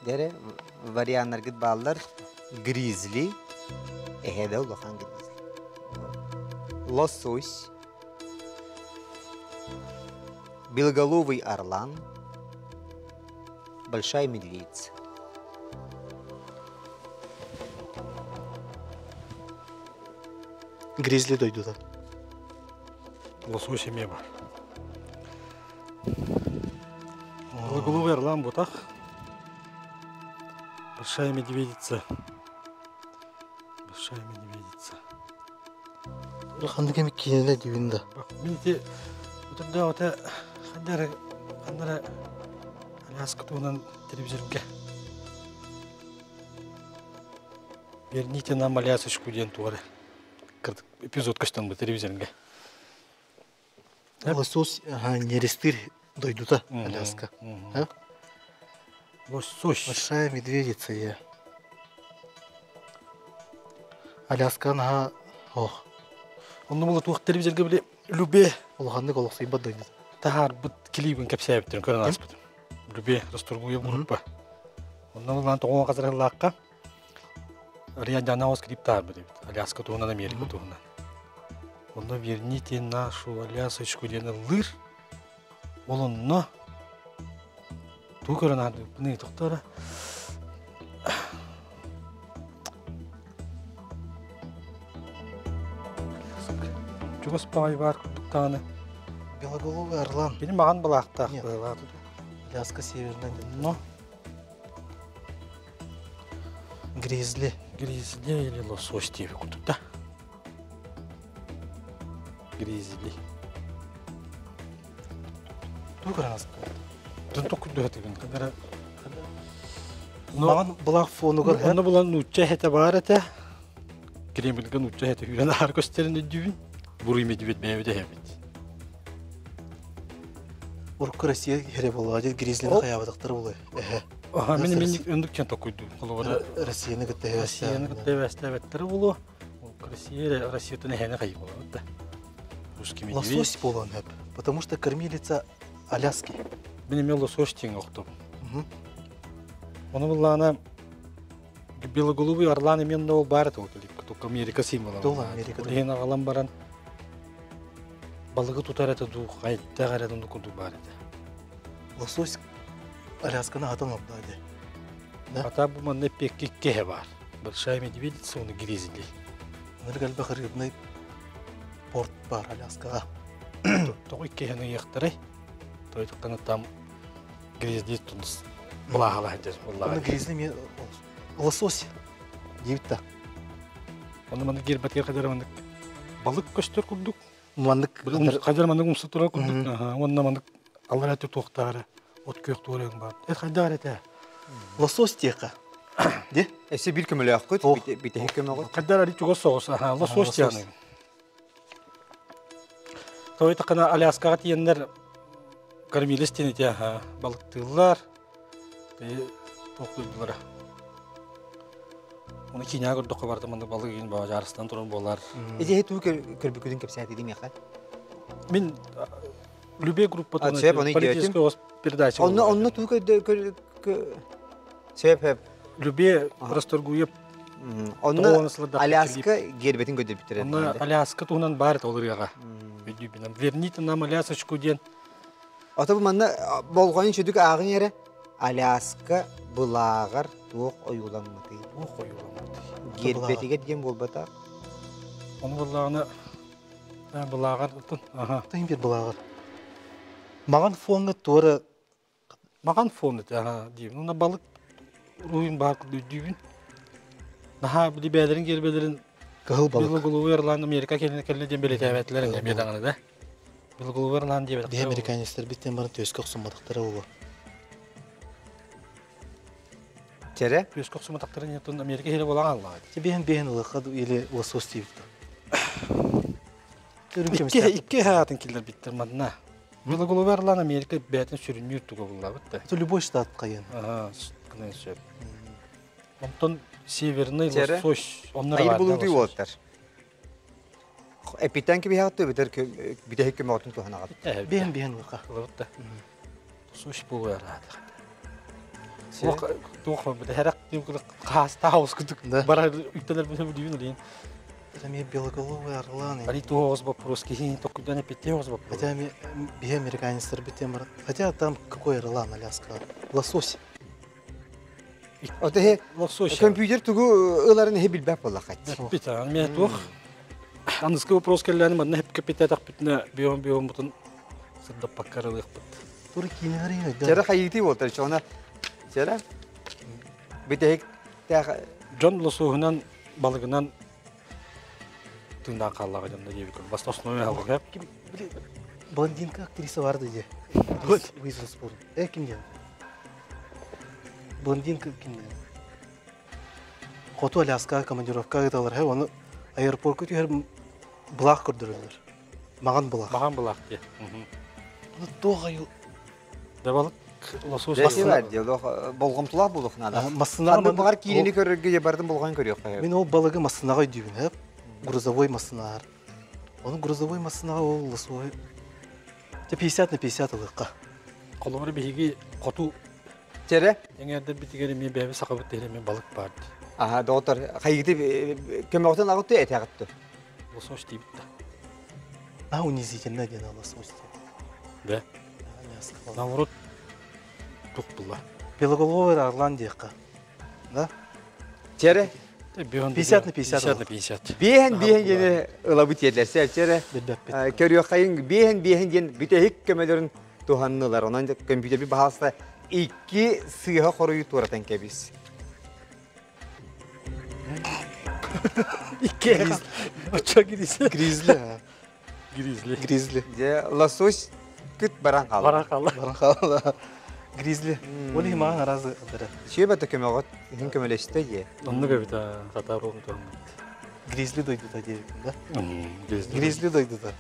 Дьэрэ варианнаргыт бааллар. Гризли, эһэ да улахан гризли. Лосось, Белоголовый орлан, Большая медведица. Гризли дойдута. Лосось эмиэ бар. Белоголовый орлан бутах. Большая медведица. Большая медведица. Ханнык кэми киинэлэ дибин да. Мин ити өтөрдөөҕүтэ ханна эрэ ханна эрэ Аляска туһунан телевизорга Верните нам Алясочку диэн туох эрэ эпизод көстөн бу телевизорга. Лосось нерестир дойдута Аляска. Лосось. Большая медведица я. Аляска наһаа ох. Онно була туох телевизорга били Любе улаханнык олохсуйбат дойду. Таһаарбыт клибин кэпсээбиттэрин көрөн ааспытым. Любе Расторгуев группа. Онно булан тоҕо хазырыллаахха Риадяна скрипт таарбыт эбит. Аляска туһунан, Америка туһунан. Онно верните нашу Алясочку диэн ыллыыр. Ол онно туу көрөн аардыбыппыный тохтора. Чугас баҕайы баар курдук даҕаны. Белоголовый орлан. Кини маҕан былаахтаах Нет. быһыылаах. Аляска северная. Но Гризли. Гризли или лосось диэби курдук да. Гризли. Тугу көрөн аспыт? Дын токуйдуһатыгын кадара. Маҕан былаах фонугар Онно булан нуучча эһэтэ баар этэ. Кремльга нуучча эһэтэ сүүрэн аһар көстөрүн өйдүүбүн. Буруй медведь бэйэбит эһэбит. Урукку Россия иһэрэ буолуо дии гризлини хайаабатахтара буолуо. Эһэ. Аха мин мин өндүк чен токуйдум. Холобура Россияны кытта Россияны кытта эбэстээбэттэрэ буолуо. Россия Россиятын эһэни хайы буолуо да. Русский медведь. Лосось буолуон сөп. Потому что кормилица Аляски. Мин эмиэ лосось диэн охтум. Ону буллаана белоголубый орлан эмиэ ол баар этэ только Америка символа. Дол Америка. Иһин аҕалан баран балыгы тутар этэ дуу, хайдах эрэ дуу курдук баар этэ. Лосось Алясканы атан ордо ди. Да? Ата бу манна пекки кеһе бар. Большая медведица, оны гризли. Ынырык элбэх рыбный порт бар Аляскаҕа. Тоҕо иккиһин ыйыахтарай? Тойтуктаны там гризли тунс былааһала сылдьар Оны буоллаҕа. гризли ми лосось диэбит да. Оны маннык гербэтигэр хадара маннык балык көстөр курдук. Маннык Хадара маннык умса турар курдук. Уонна маннык аллара өттө туохтаары от күөх туорайын бар. Эт хайдаар этэ. Лосось диэххэ. Де? Эссе бир көмөлөөхкүт, Ох. битэһик көмөҕүт. Хайдаар али чугас соҕус. Аха, лосось лосось. дианы. Той тақына Аляскаға тиеннер кормилец диэн ити аха балыктыыллар. Туохтуйдулара. Оны киняга көрдөххө барда маннык балык иин баа жарыстан туран буолар. Эти туу көрбүкүтүн кэпсээтиди миэхэ. Мин любе группа А, сөп, оны политическая передача. Онно онно туу көрдө сөп сөп. Любе расторгуеп Онно Аляска гербетин көрдөбүттэр. Онно Аляска туһунан баар толырыаға. Өйдүүбүнэн. Верните нам Алясочку диэн. Ото бу манна болҕойун сүдүк ааҕын эрэ Аляска былааҕар туох ойууламмытый? Туох ойууламмытый? Гербетигэр диэн буолбата. Ону былааҕына былааҕар тун аха. Тыын бир былааҕар. Маҕан фоҥҥа туора Маҕан фон ити аха диибин. Уна балык уруйун баар өйдүүбүн. Наһаа били бээлэрин гербелерин кыһыл балык. Белоголовый орлан Америка кэлин кэллэ диэн бэлиэтээбэтилэр эмиэ даҕаны да. Белоголовый орлан диэбэтэх. Биһи американецтар биттен баран төскө охсумматахтара буолуо. Чэрэ? Төскө охсумматахтара нетон Америка иһирэ буолан аллаҕа. Те биһин биһин ылыхха или лосось диэбит. Икки икки хаатын киллэрбиттэр манна. Белоголовый орлан Америка бэйэтин сүрүннүүр туга буллабыт да. Это любой штат кайын. Ага, гынан сөп. Онтон северный Чэрэ? лосось оннор Айыр бар да булуутуй лосось. уолаттар. Эпитен кибиһаҕыт битэр бүтэһик көмөҕүтүн туһанаҕыт. Биһин биһин ылыхха. Ылыбыт да. Лосось буолуо араата. Туох туох бу хэрак хаастаах оскутук Да. барар үктэнэр бу дүйүн улин. Это ми белоголовый орлан. Али туох вопрос кихин токудан эпитте вопрос. Хотя ми биһи американецтар биттен баран. Хотя там какой орлан Аляска? Лосось. Ото хе Лосось. компьютер тугу ыларын хе билбэт буоллахат. Бит мен туох. Аныскы вопрос келләни манна хеп кепите тахпитна бион бион бутун сырдап паккарылык бит. Тура кинилер Чэрэ хайыты уолаттар чона. Чэрэ? Бүтэһик тэх Джон лосоһунан балыгынан тыындаан хааллаҕа дьонно диэбит курдук. Баста основной халга. Блондинка актриса барды де. Уизерспун. Э ким диэн? Блондинка ким диэн? Хоту Аляска командировка ыыталар хэ оны аэропортка түһэр былаах көрдөрөллөр. Маҕан былаах. Маҕан былаах дии. Оны туох айыл Да балык лосос Дьэ бар дии, болҕомтолоох буолуох наада. массынаҕа Ханнык баҕар киинини көрөргө бардым болҕойон көрүөххэ. Мин ол балыгы массынаҕа өйдүүбүн хэ. Грузовой массынаҕар. Оны грузовой массынаҕа ол лосой. Те 50 на 50 ылыахха. Холобура биһиги хоту Чэрэ? Эҥээрдэр битигэр эмиэ бэйэбит сахабыт иһэр эмиэ балык баар дии. Аха, доҕоттор, хайгыты көмөҕүтүн аҕытты этэҕитту. Лосось диибит да. А, унизительно диэн лосось. Да. Наоборот, тух була. Белоголовый орлан диэххэ. Да? Чэрэ? 50 на 50. 50 на 50. Биэһэн биэһэн диэни ылабыт диэллэр. Чэрэ? Көрүөххэйин биэһэн биэһэн диэн бүтэһик көмөлөрүн туһаннылар. Онон компьютер баһаалыста икки сыыһа хоруйу туоратан кэбис. Икки оччо гризли. Гризли. Гризли. Гризли. Дьэ, лосось күт баран хаалла. Баран хаалла. Баран хаалла. Гризли. Ол иһин маған аразы ылдыра. Сүөбэ да көмөҕөт иһин көмөлөстө дии. Оннук эбит хатар уон туһаммыт. Гризли дойдута диэбитим да. Гризли. Гризли дойдута.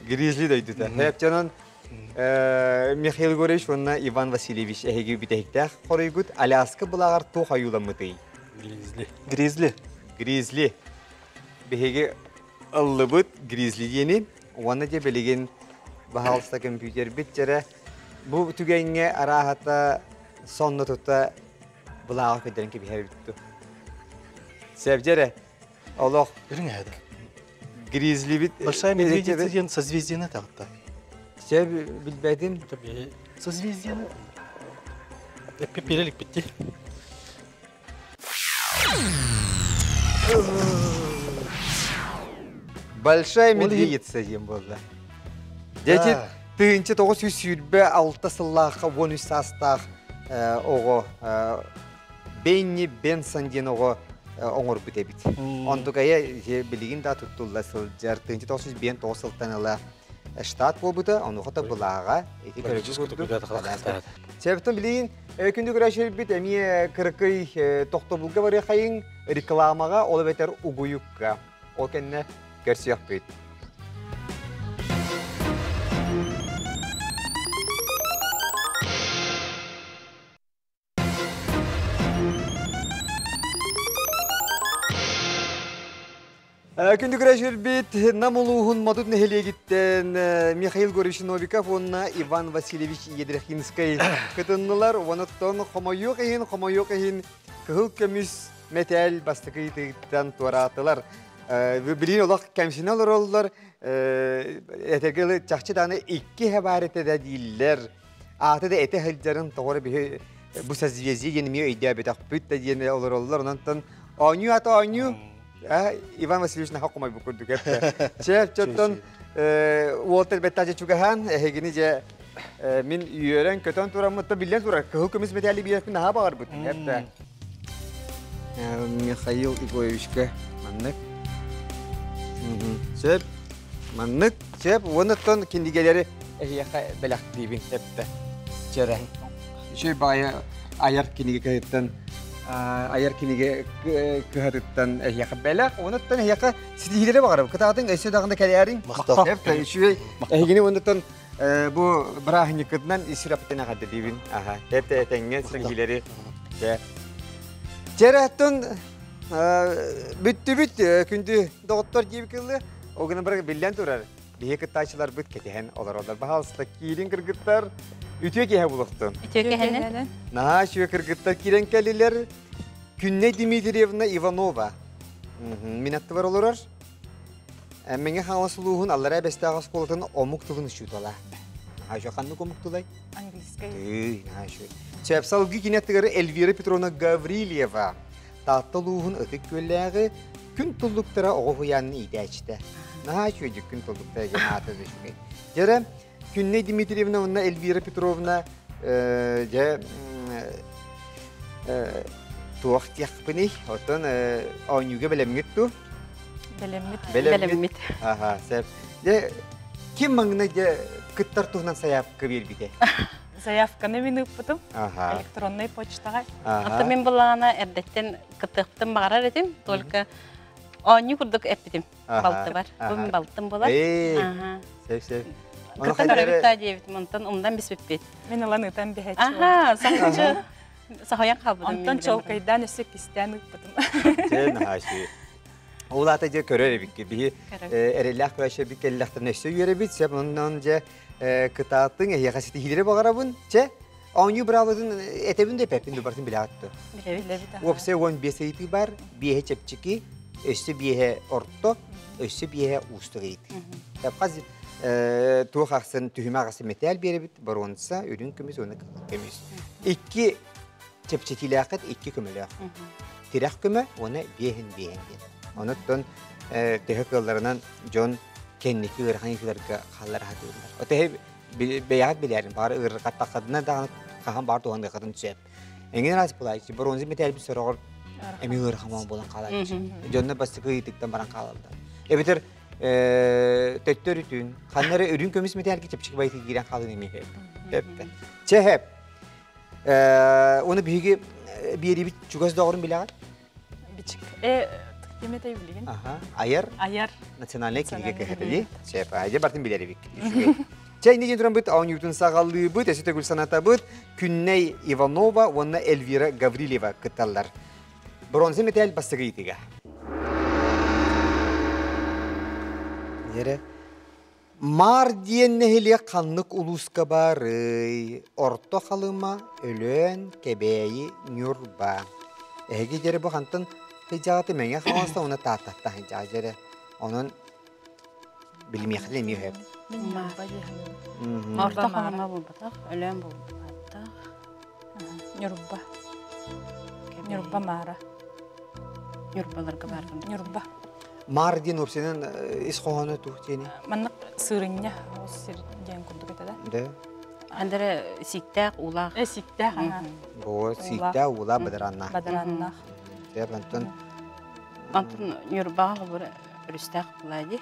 Гризли дойдута. Хэп Михаил Егорович уонна Иван Васильевич эһиги бүтэһиктээх хоруйгут Аляска былааҕар туох ойууламмытый? Гризли. Гризли. Гризли. Биһиги ыллыбыт гризли диэни уонна дьэ билигин баһаалыста компьютербит дьэрэ бу түгэҥҥэ арааһата сонно тута былааҕа көрдөрөн кэбиһэбит дуу. Сэбдьэрэ олох Үрүҥ эһэдэ. Гризлибит Большая медведица диэн созвездиены таҕытта. Сөп билбэтим. Созвездиены. Эппи битти. Большая медведица диэн буолла. Дети 1926 сыллаахха 13 саастаах оҕо Бенни Бенсон диэн оҕо оҥорбут эбит. Онтукайа билигин да туттулла сылдьар 1959 сылтан ыла штат буолбута, онуоха да былааҕа ити көрөбүт курдук. Себеттен билигин күндү көрөөччүлэрбит эмиэ кыракый тохтобулга барыахайыҥ рекламаҕа, ол эбэтэр угуйукка. Ол кэннэ көрсүөхпүт. Күндү көрөөччүлэрбит Нам улууһун Модут нэһилиэгиттэн Михаил Григорьевич Новиков уонна Иван Васильевич Едрехинскай кытыннылар. Онуттан хомойуох иһин, хомойуох иһин кыһыл көмүс мэтээл бастакы ыйытыыттан туораатылар. Билигин олох кэмсинэ олороллор. Этэргэ чахчы даҕаны икки иһэ баар этэ да дииллэр. Аата да этэ сылдьарын тоҕо эрэ биһи бу созвездие диэн эмиэ өйдөөбөтөхпүт да диэн олороллор. Онон оонньуу ата оонньуу Иван Васильевич наха хомойбут курдук эттэ. Чэ, чоттон уолтар бэттаачы чугаһаан, эһигини дьэ мин үөрэн көтөн тураммытта биллэн турар, кыһыл көмүс мэтээли биэрпин наһаа баҕарбыт. Эптэ. Михаил Егоровичка маннык. Сөп. Маннык сөп. Уонуттан кинигэлэри эһиэхэ бэлэхтиибин эптэ. Чэрэ. Үчүгэй баҕайы айар кинигэ кыһыттан айар кинигэ кыһатыттан эһиэхэ бэлэх. Онуттан эһиэхэ ситиһиилэри баҕарабын. Кытаатыҥ өссө даҕаны кэлээриҥ. Махтал. Үчүгэй. Эһигини онуттан бу бырааһынньыккытынан ис сүрэхпиттэн эҕэрдэлиибин. Аха. Эп этэҥҥэ ситиһиилэри. Чэрэттэн бүттүбүт күндү доҕоттор диэбит кылы. Ол гынан баран биллэн турар. Биһи кыттааччыларбыт кэтэһэн олороллор. Баһаалыста киирин кыргыттар үтүө киэһэ булуохтун. Үтүө киэһэнэн. Наһаа үчүгэй кыргыттар киирэн кэллилэр. Күннэй Дмитриевна Иванова. Мин аттыбар олорор. Мэҥэ Хаҥалас улууһун Аллараа Бэстээх оскуолатын омук тылын учуутала. Наһаа үчүгэй ханнык омук тылай? Английскай. Тыый, наһаа үчүгэй. Сөп салгыы кини аттыгар Эльвира Петровна Гаврильева. Таатта улууһун Ытык Күөллээҕи күн туллуктара оҕо уһуйаанын иитээччитэ. Наһаа үчүгэйдик күн туллуктара диэн аата да үчүгэй. Дьэрэ, Күннэй Дмитриевна уонна Эльвира Петровна дьэ туох диэхпиний? Оттон оонньууга бэлэмҥит дуу? Бэлэммит. Бэлэммит. Аха, сөп. Дьэ, ким маҥнай дьэ кыттар туһунан сайаапка биэрбитэ? Заявканы мин ыыппытым. Аха. Электроннай почтаҕа. Ага. Оттон мин буллаҕына эрдэттэн кыттыахпытын баҕарар этим, только оонньуу курдук эппитим балтыбар. Бу мин балтым буолар. Ээ, сөп сөп. Кыттан көрөбүт да диэбитим, онтон умнан биспиппит. Мин ылан ытан биһэччи. Аха, сахачы сахайан хаалбытым. Онтон чолкайдаан өссө кистээн ыыппытым. Дьэ, наһаа үчүгэй. Ол аата дьэ көрөр эбикки. Биһи эрэллээх көрөөччү кэллэхтэринэ өссө үөрэбит. Сөп, онон дьэ кытааттыҥ, эһиэхэ ситиһиилэри баҕарабын. Чэ, Оонньуу быраабылатын этэбин да эппэппин да барытын билэҕит дуо? Билэбит. Уопсай 15 ыйытыы бар, биэһэ чэпчэки, өссө биэһэ орто, өссө биэһэ уустук ыйытыы. Хас туох ахсын түһүмэх ахсын мэтээл биэрэбит, боруонса, үрүҥ көмүс уонна кыһыл көмүс. Икки чэпчэтиилээххит икки көмөлөөх. Тирэх көмө уонна биэһин биэһин диэн. Онуттан төһө кыалларынан дьон кэнники ыарахан ыйытыыларга хааллара сатыыллар. Отэһи бэйэҕит билээрин, баҕар ыарырҕаттаххытына даҕаны хаһан баар туһаныаххытын сөп. Эҥин араас булааччы, бронза мэтээлбит сороҕор эмиэ ыарахан буолан хаалааччы. Дьонно бастакы ыйытыктан баран хаалаллар. Эбэтэр төттөрүтүн, ханна эрэ үрүҥ көмүс мэтээлгэ чэпчэки байытыы киирэн хаалын эмиэ сөп. Чэ хэп. Оны биһиги биэриибит чугас доҕорун билэҕит? Бичик. Э, ким этэй билигин? Аха. Айар. Айар. Национальнай кинигэ кэһэтэли. Сөп. Дьэ бартын билэр эбик. Чэ, инники турамбыт оонньуутун саҕалыыбыт, өссө төгүл санатабыт. Күннэй Иванова уонна Эльвира Гаврильева кытталлар. Бронза мэтээл бастакы ыйытыга. Ере. Маар диэн нэһилиэк ханнык улууска баарый? Орто Халыма, Өлөөн, Кэбээйи, Ньурба. Эһиги дьэрэ бу хантан сылдьаҕыт Мэҥэ Хаҥаластан уонна Тааттаттан сылдьаҕыт дьэрэ. Онон билимиэхтин эмиэ сөп. Орто Халыма буолбатах, Өлөөн буолбатах. Ньурба. Ньурба Маара. Ньурбаларга баар. Ньурба. Маар диэн уопсайынан ис хоһооно туох диэни? Маннык сырынньа ол сир диэн курдук этэ да? Да. Андара сииктээх уулаах. Э сииктээх аха. Боо сииктээх уулаах бадарааннаах. Бадарааннаах. Сөп онтон Онтон Ньурбаҕа холобур өрүстээх буолаа дии.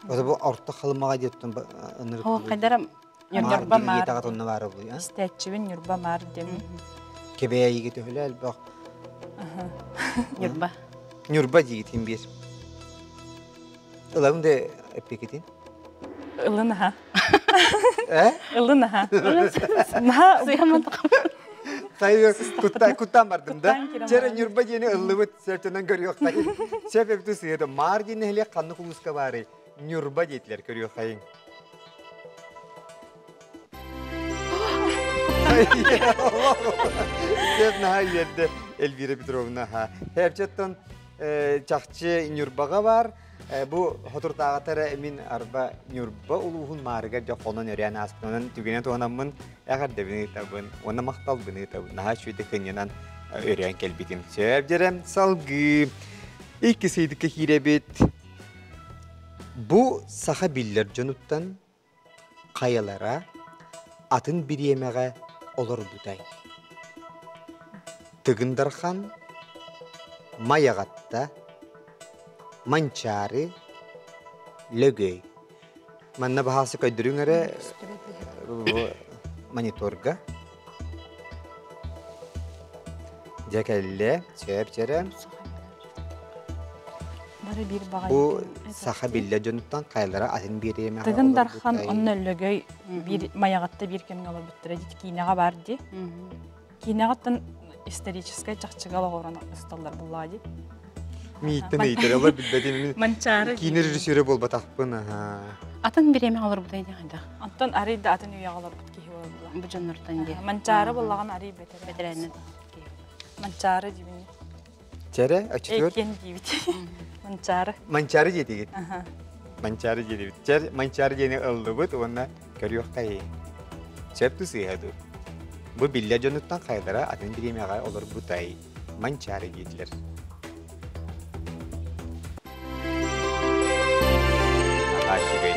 Ото бу орто халымаҕа диэттэн ынырык. Оо хайдара Ньурба Маар. Онно баара буолуй, а? Истээччибин Ньурба Маар диэмин. Кэбээйигэ төһөлө элбэх. Ньурба. Ньурба диигитин биир. Ылабын да эппикитин. Ылын аха. Э? Ылын аха. Наһаа Сайы куттан бардым да. Чэрэ Ньурба диэни ыллыбыт сөптөнөн көрүөххайын. Сөп эбиту сыһыта Маар диэн нэһилиэк ханнык улууска баарый? Ньурба диэтилэр көрүөххэйиҥ. Сөп наһаа үөрдэ Эльвира Петровна. Хэпчэттэн чахчы Ньурбаҕа бар. Бу хотуртааҕытара мин арба Ньурба улууһун маарыгар дьэ хонон өрөөн ааспын. Онон түгэнэ туһанаммын эҕэрдэбин ыытабын уонна махталбын ыытабын. Наһаа үчүгэйдик кынньанан өрөөн кэлбитим. Сөп дьэрэ салгыы икки сыйдыкка киирэбит. Бу саха биллэр дьонуттан хайалара атын бириэмэҕэ олорбутай? Тыгын Дархан, Майаҕатта, Манчаары, Лөгөй. Манна баһаалса көрдөрүҥ эрэ мониторга. Дьэ кэллэ, сөп дьэрэ. Бары биир баҕайы. Бу саха биллэ дьонуттан хайалара атын биэриэмэҕэ Тыгын Дархан онно Лөгөй биир Майаҕатта биир кэмҥэ олорбуттара дии киинэҕэ баар дии. Киинэҕиттэн историческай чахчыга олоҕуран ысталлар буллаа дии. Мииттэн ыйытар, билбэтим. Манчаары Киинэ режиссерэ буолбатахпын, аха. Атын бириэмэҕэ олорбутай дии хайдах? Онтон арый да атын үйэҕэ олорбут киһи буолла. Бу дьоннортон дии. Манчаары буоллаҕына арый бэтэрэ. Бэтэрээннэн. Манчаары диибин. Чэрэ, оччотугар? Эккен диибит. Манчаары. Манчаары диэтигит. Аха. Манчаары диэтибит. Чэр, Манчаары диэни ыллыбыт уонна көрүөххэ Сөп ту сыыһа дуу. Бу биллэр дьонуттан хайалара атын бириэмэҕэ олорбутай Манчаары диэтилэр. Аха, үчүгэй.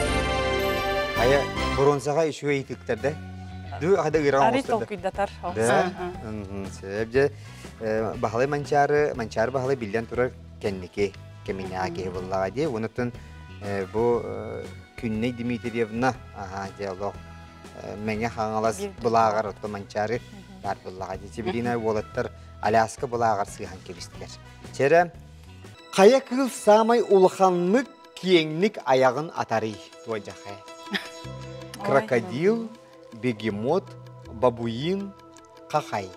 Хайа, боруонсаҕа үчүгэй ыытыктар да? Ду хада ыыраҕа Арый оҥостор да? толкуйдатар. Да? Сөп дьэ. Баһылай Манчаары, Манчаары Баһылай биллэн турар кэнники кэминээҕи киһи буоллаҕа дии. Онуттан бу Күннэй Дмитриевна аһаа дьэ олох Мэҥэ Хаҥалас былааҕар отто Манчаары баар буоллаҕа дии. Сибилина уолаттар Аляска былааҕар сыыһан кэбистилэр. Чэрэ, хайа кыыл саамай улаханнык киэҥник айаҕын атарый? Туодьахай. Крокодил, бегемот, бабуин, хахай.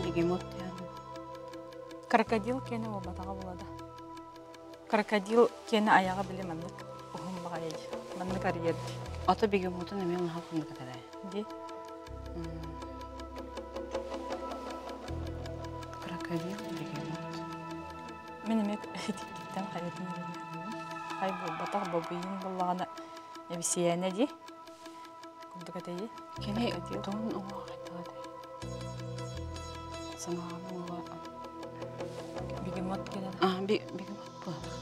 Бегемот диэн. Крокодил киэнэ буолбатаҕа буолла да. Крокодил киэнэ айаҕа били маннык уһун баҕайы маннык арыйар дии. Ото бегемотун эмиэ наһаа ханнык атарай. Дии. Крокодил бегемот. Мин эмиэ итиккиттэн хайатын эрэнэбин. Хай буолбатах бабыйын буллаҕына эбисийээнэ дии. Курдук этэйи. Кини тоҕун уҥуох хайдах этэй? Санаҕа уҥуоҕа Бегемот кэлэн. А, бегемот буолар.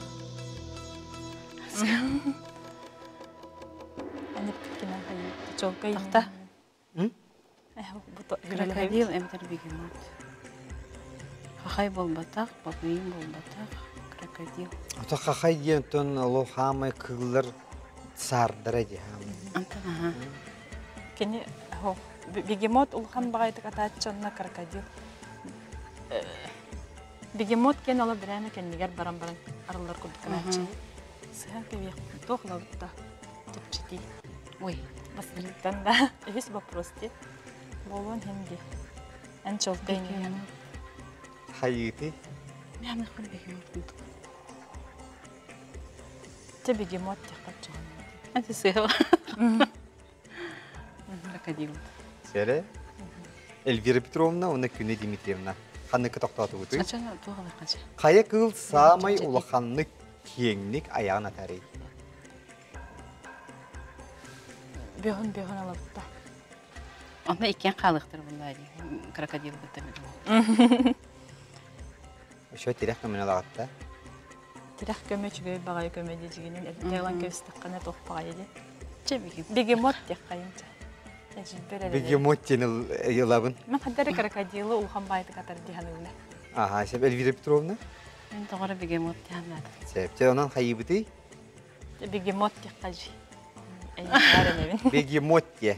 Аны хайы чолкай. Тахта. Крокодил Крокодил эбэтэр бегемот. Хахай буолбатах, бабыйын буолбатах, крокодил. Ото хахай диэн тон олох хаамай кыыллар саардара дии хаамай. Антон аха. Кини бегемот улахан баҕайытык атааччы онно крокодил. Бегемот кен ола бирээмэ кэннигэр баран баран арыллар курдук гынааччы. Сыһан кэбиэх туох лабытта чэпчэтии. Ой. Бастыҥтан да үһүс вопрос ди. Буолуон иһин ди. Эн чолкай Бегемот. Хайыыты. Мен хор бегемот курдук. Те бегемот тиэххэ Ати сыһа. Крокодил. Сэрэ. Эльвира Петровна уонна Күнэ Дмитриевна. Ханнык тохтоотубутуй? Ачана туох алакача. Хайа кыыл саамай улаханнык киэҥник айаҕын атарый? Бөһүн бөһүн алабытта. Онно иккиэн хаалыахтар буллаа дии. Крокодил кытта бегемот. Өшө тирэх көмөнө алаҕатта. Тирэх көмө үчүгэй баҕайы көмө дии дьигинин эрдэ ылан кэбистэххинэ туох баҕайы дии. Чэ бегемот. Бегемот диэххэйин чэ. Эдьиийбэр эрэ. Бегемот диэн ылабын. Мен хаддары крокодилы улахан баайдык атар дии саныыбын. Аха, сеп Эльвира Петровна. Мен тоҕоро бегемот диэн Сеп, чэ онон хайыбытый? Бегемот диэххэ дьи. Эйиэхэ эрэнэбин. Бегемот диэ.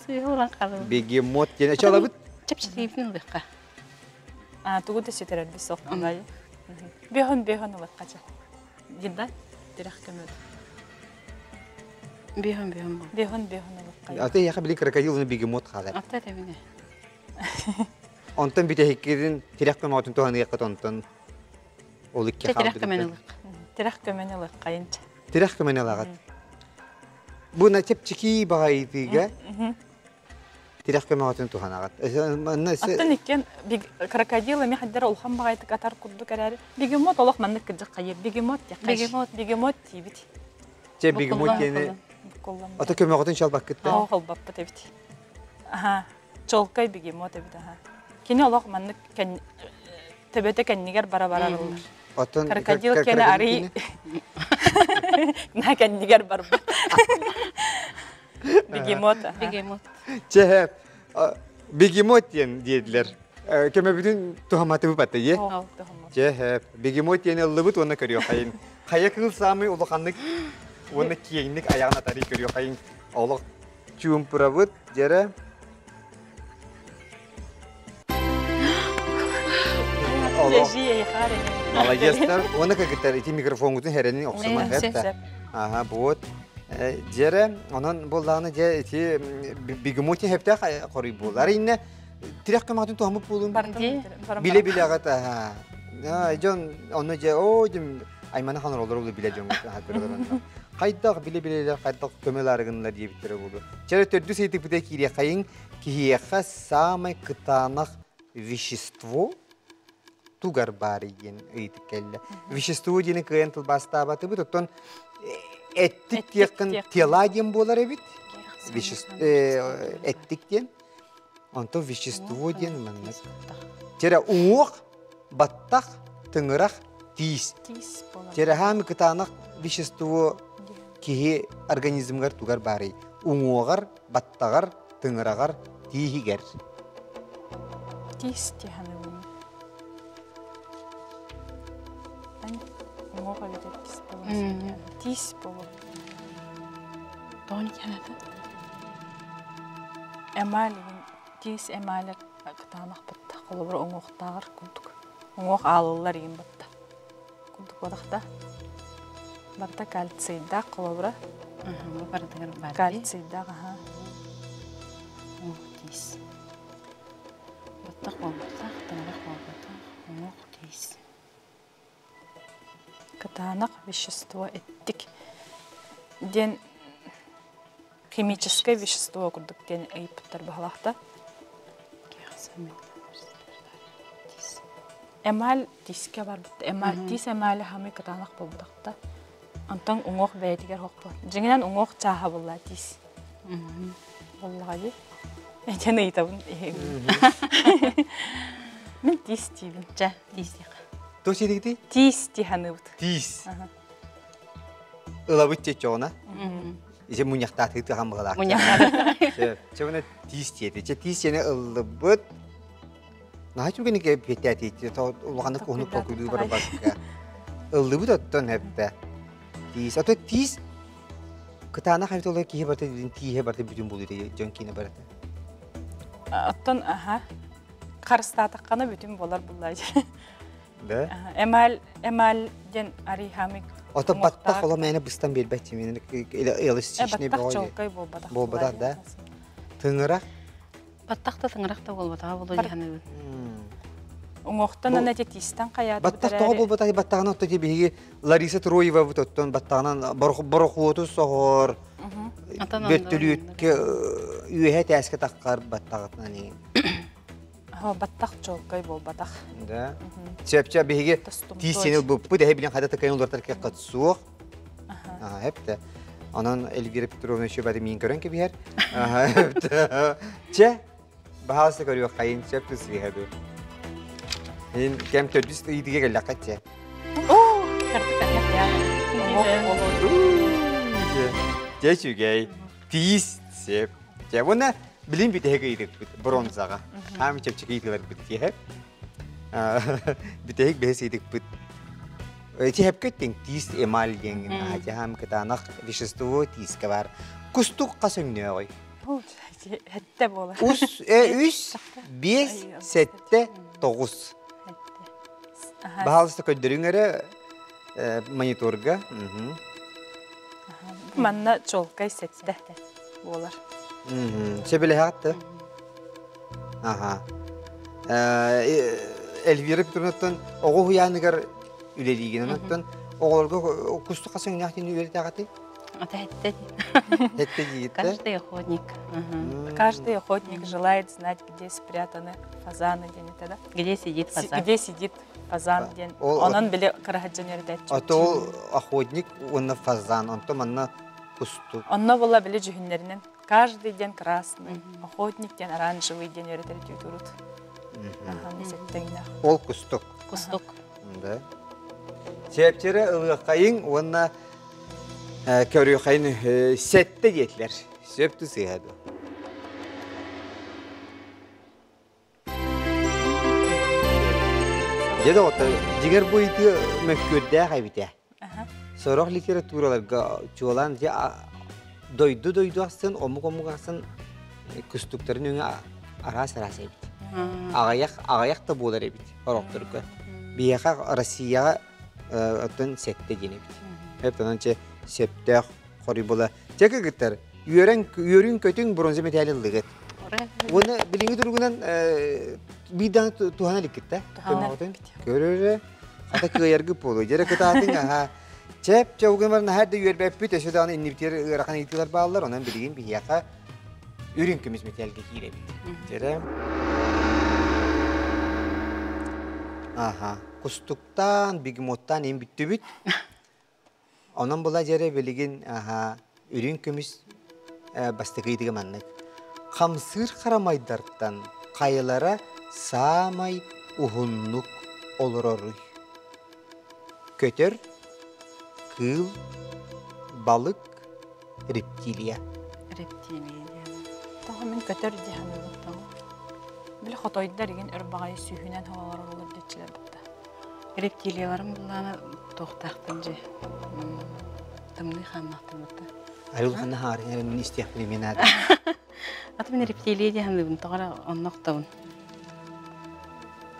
Сыыһа уран хаалыбын. Бегемот диэн. Өчө алабыт? Чэпчэтиибитин ылыахха. А, тугу да сүтэрэрбит суох буолай. Бөһүн бөһүн ылыахха чэ. Динда тирэх көмөт. Бөһүн бөһүн бу. Бөһүн бөһүн ылыахха. Аты яха били крокодил уну бегемот хаалар. Атта тэбине. Онтон бүтэһиккирин тирэх көмөтүн туһаныаххыт онтон ол икки Чэ тирэх хаалбыт. көмөн ылыахха. Тирэх көмөнү ылыаххайын чэ. Тирэх көмөнү алаҕат. Бу на чэпчэки баҕайытыыга тирэх көмөтүн туһанаҕат. Аттан иккен крокодил эми хаддара улахан баҕайытык атар курдук эрээри бегемот олох маннык кырдьык хайыр бегемот диэххэ. Бегемот. Бегемот тиибит. Чэ бегемот диэни Буккуллан. ото көмөҕүтүн чалбаккытта. Оо холбаппыт эбит. Аха. Чолкай бегемот эбит аха. Кини олох маннык төбөтө кэннигэр бара барар ыллар. Оттон Крокодил кene арый на кэннигэр барбыт. Бегемот. Бегемот. Чэ бегемот диэн диэдилэр. Көмөбүтүн туһаматыбы батта е. Чэ бегемот диэн ыллыбыт уонна көрүөхайын. Хайа кыыл саамай улаханнык уонна киэҥник айаҕын атары көрүөхайын. Олох чуумпурабыт дьэрэ. Олох Молодецтар. Уонна кыргыттар ити микрофоҥҥутун хэрэнин охсуман хэпта. Аха, вот. Дьэрэ, онон буоллаҕына дьэ ити бегемоти хэптэх хоруй буолар. Инне тирэх көмөтүн туһаммыт буолун. Биле-билеҕит аха. Дьон онно дьэ оо дим аймана хан олорор улу биле дьон көрөлөр. Хайдах биле-билелер хайдах көмөларыгыннар диэбиттэрэ буолу. Чэрэ төрдүс ыйытыкпыта киириэххэйиҥ киһиэхэ самай кытаанах вещество тугар баар диэн ыйытык кэллэ. Вещество диэни кыайан тылбаастаабатыбыт, оттон эттик диэххин тела диэн буолар эбит. Эттик диэн. Онтон вещество диэн маннык. Терэ уҥуох, баттах, тыҥырах, тиис. Тиис буолар. Терэ хаамы кытаанах вещество киһи организмыгар тугар баарый. Уҥуоҕар, баттаҕар, тыҥыраҕар, тииһигэр. Тиис диэханыбын. Уҥуох эбэтэр тиис буолар. Тиис буолар. Тоҕо кэнэтэ? Эмаль тиис эмаль кытаанах батта. Холобур уҥуохтааҕар курдук. Уҥуох аалыллар иин батта. Курдук буолахта. Барта кальцийдаах холобура. Бу барытыгар бар. Кальцийдаах аха. Уҥуох тиис. Баттах буолбатах, тыҥырах буолбатах, уҥуох тиис. Кытаанах вещество эттик диэн. Химическое вещество курдук диэн ыйыппыттар баһылаахта. Эмаль тиискэ барбыт. Эмаль тиис эмали хамый кытаанах буолбатахта. Онтон уҥуох бэйэтигэр хоппо. Дьиҥинэн уҥуох чааһа булла тиис. Буоллаҕа дии. Этэн ыйытабын. Мин тиис диибин. Чэ, тиис диэххэ. Туох сиэтигитий? Тиис дии саныыбыт. Тиис. Ылабыт чечоҕуна. Ise муньахтаатыы тыахан быһалаах. Муньахтаатыы. Чэ, мына тиис диэти. Чэ, тиис диэни ыллыбыт. Наһаа үчүгэйник эппиэттээтиити. Улаханнык уһунук толкуйдуу барбакка. Ыллыбыт оттон эптэ. Тиис. Ото тиис кытаанах эбит олор киһи барыта тииһэ барыта бүтүн буолуу дьон киинэ барыта. Оттон аха харыстаатаххына бүтүн буолар буллаа. Да? Эмаль эмаль диэн арыйхамык Ото баттах ола мээнэ быстан биэрбэт мен эластичный баттах чолкай буолбатах. Буолбатах да. Тыҥырах Баттах да тыҥырах да буолбатаҕа буолуо дии саныыбын. Уҥуохтан ана эти тиистэн хайааты Баттах тоҕо буолбатах баттаҕынан отто биһиги Лариса Троевабыт оттон баттаҕынан борохуоту соһор бөртөлүөткэ үөһэ тээскэ таххар баттаҕытынан иин. Баттах чолкай буолбатах. Да. Сөпчө биһиги тиис ылбыппыт эһэ билэн хайда такайын олортар кэккат суох. Эпте. Онон Эльвира Петровна еще бары миин көрөн кэбиһэр. Чэ, баһаалыста көрүөх хайын сөп тысыыһа ду. Ин кэм төрдүс ыйытыга кэллэххэ чэ. Дьэ үчүгэй. Тиис сеп. Дьэ, уонна билин бүтэһик ыйытыкпыт бронзаҕа. Хаам чэпчэки ыйытыыларбыт тиэһэ. Бүтэһик бэһис ыйытыкпыт Ити хэпкэ тиис эмаль диэн хаам кытаанах вещество тиискэ бар. Кустук хас өҥнөөҕүй? Хэтте буолар. Ус, үс, биэс, сэттэ, тоҕус. Баһаалыста көрдөрүҥ эрэ мониторга. Манна чолкай сэттэ буолар. Сөбүлэһэҕит Аха. Эльвира Петровнаттан оҕо уһуйааныгар үлэлиигин онтон оҕолорго кустук хас өҥнөөх диэн үөрэтээҕитий? Это хэтте. Хэтте диигит Каждый охотник. Каждый охотник желает знать, где спрятаны фазаны диэн это да? Где сидит фазан. Где сидит фазан диэн. Онон били кыраһаджан үөрэтээччи. А то охотник уонна фазан, онто манна кустук. Онно була били дьүһүннэринэн каждый день красный, охотник диэн оранжевый диэн үөрэтэр түүтурут. Ол кустук. Кустук. Да. Чэпчэрэ ылыаххайыҥ уонна көрүөххайын сэттэ диэтилэр. Сөп сыыһа дуо? Дьэ доҕоттор, дьиҥэр бу ыйытыы мөккүөрдээх эбитэ. Сорох литератураларга чуолаан дьэ дойду-дойду ахсын, омук-омук ахсын кустуктарын өҥө араас-араас эбит. Аҕыйах, аҕыйах да буолар эбит орохторго. Биһиэхэ Россияҕа оттон сэттэ диэн эбит. Эп онон чэ сөптөөх хоруй була. Чэ кыргыттар, үөрэн үөрүн-көтүҥ бронза медали ыллыгыт. Уонна билиҥҥи туругунан биир даҕаны туһана иликкит да? Көрөрө, хата кыайаргыт буолуо. Дьэрэ кытаатыҥ аһа. Чэп, чэ угун бар наһаа да үөрбэппит, өссө даҕаны иннибитигэр ыарахан ыйытыылар бааллар, онон билигин биһиэхэ үрүҥ көмүс мэтээлгэ киирэбит. Дьэрэ. Аха, кустуктаан, бегемоттаан ин бүттүбүт. Онон була дьэрэ билигин аха үрүҥ көмүс бастакы ыйытыга маннык. Хамсыыр харамайдартан хайалара саамай уһуннук олороруй? Көтөр, кыыл, балык, рептилия. Рептилия диэн. Тоҕо мин көтөр дии саныыбын тоҕо. Били хотойдор игин өр баҕайы сүүһүнэн олороллор диэччилэр бытта. Рептилияларым буллаана туохтаахтан дьэ тымныы хааннаахтан бытта. Айыл ханна хаарыҥ эрэ мин истиэхпин эмиэ наада. Аты мин рептилия дии саныыбын тоҕо эрэ онно охтобун.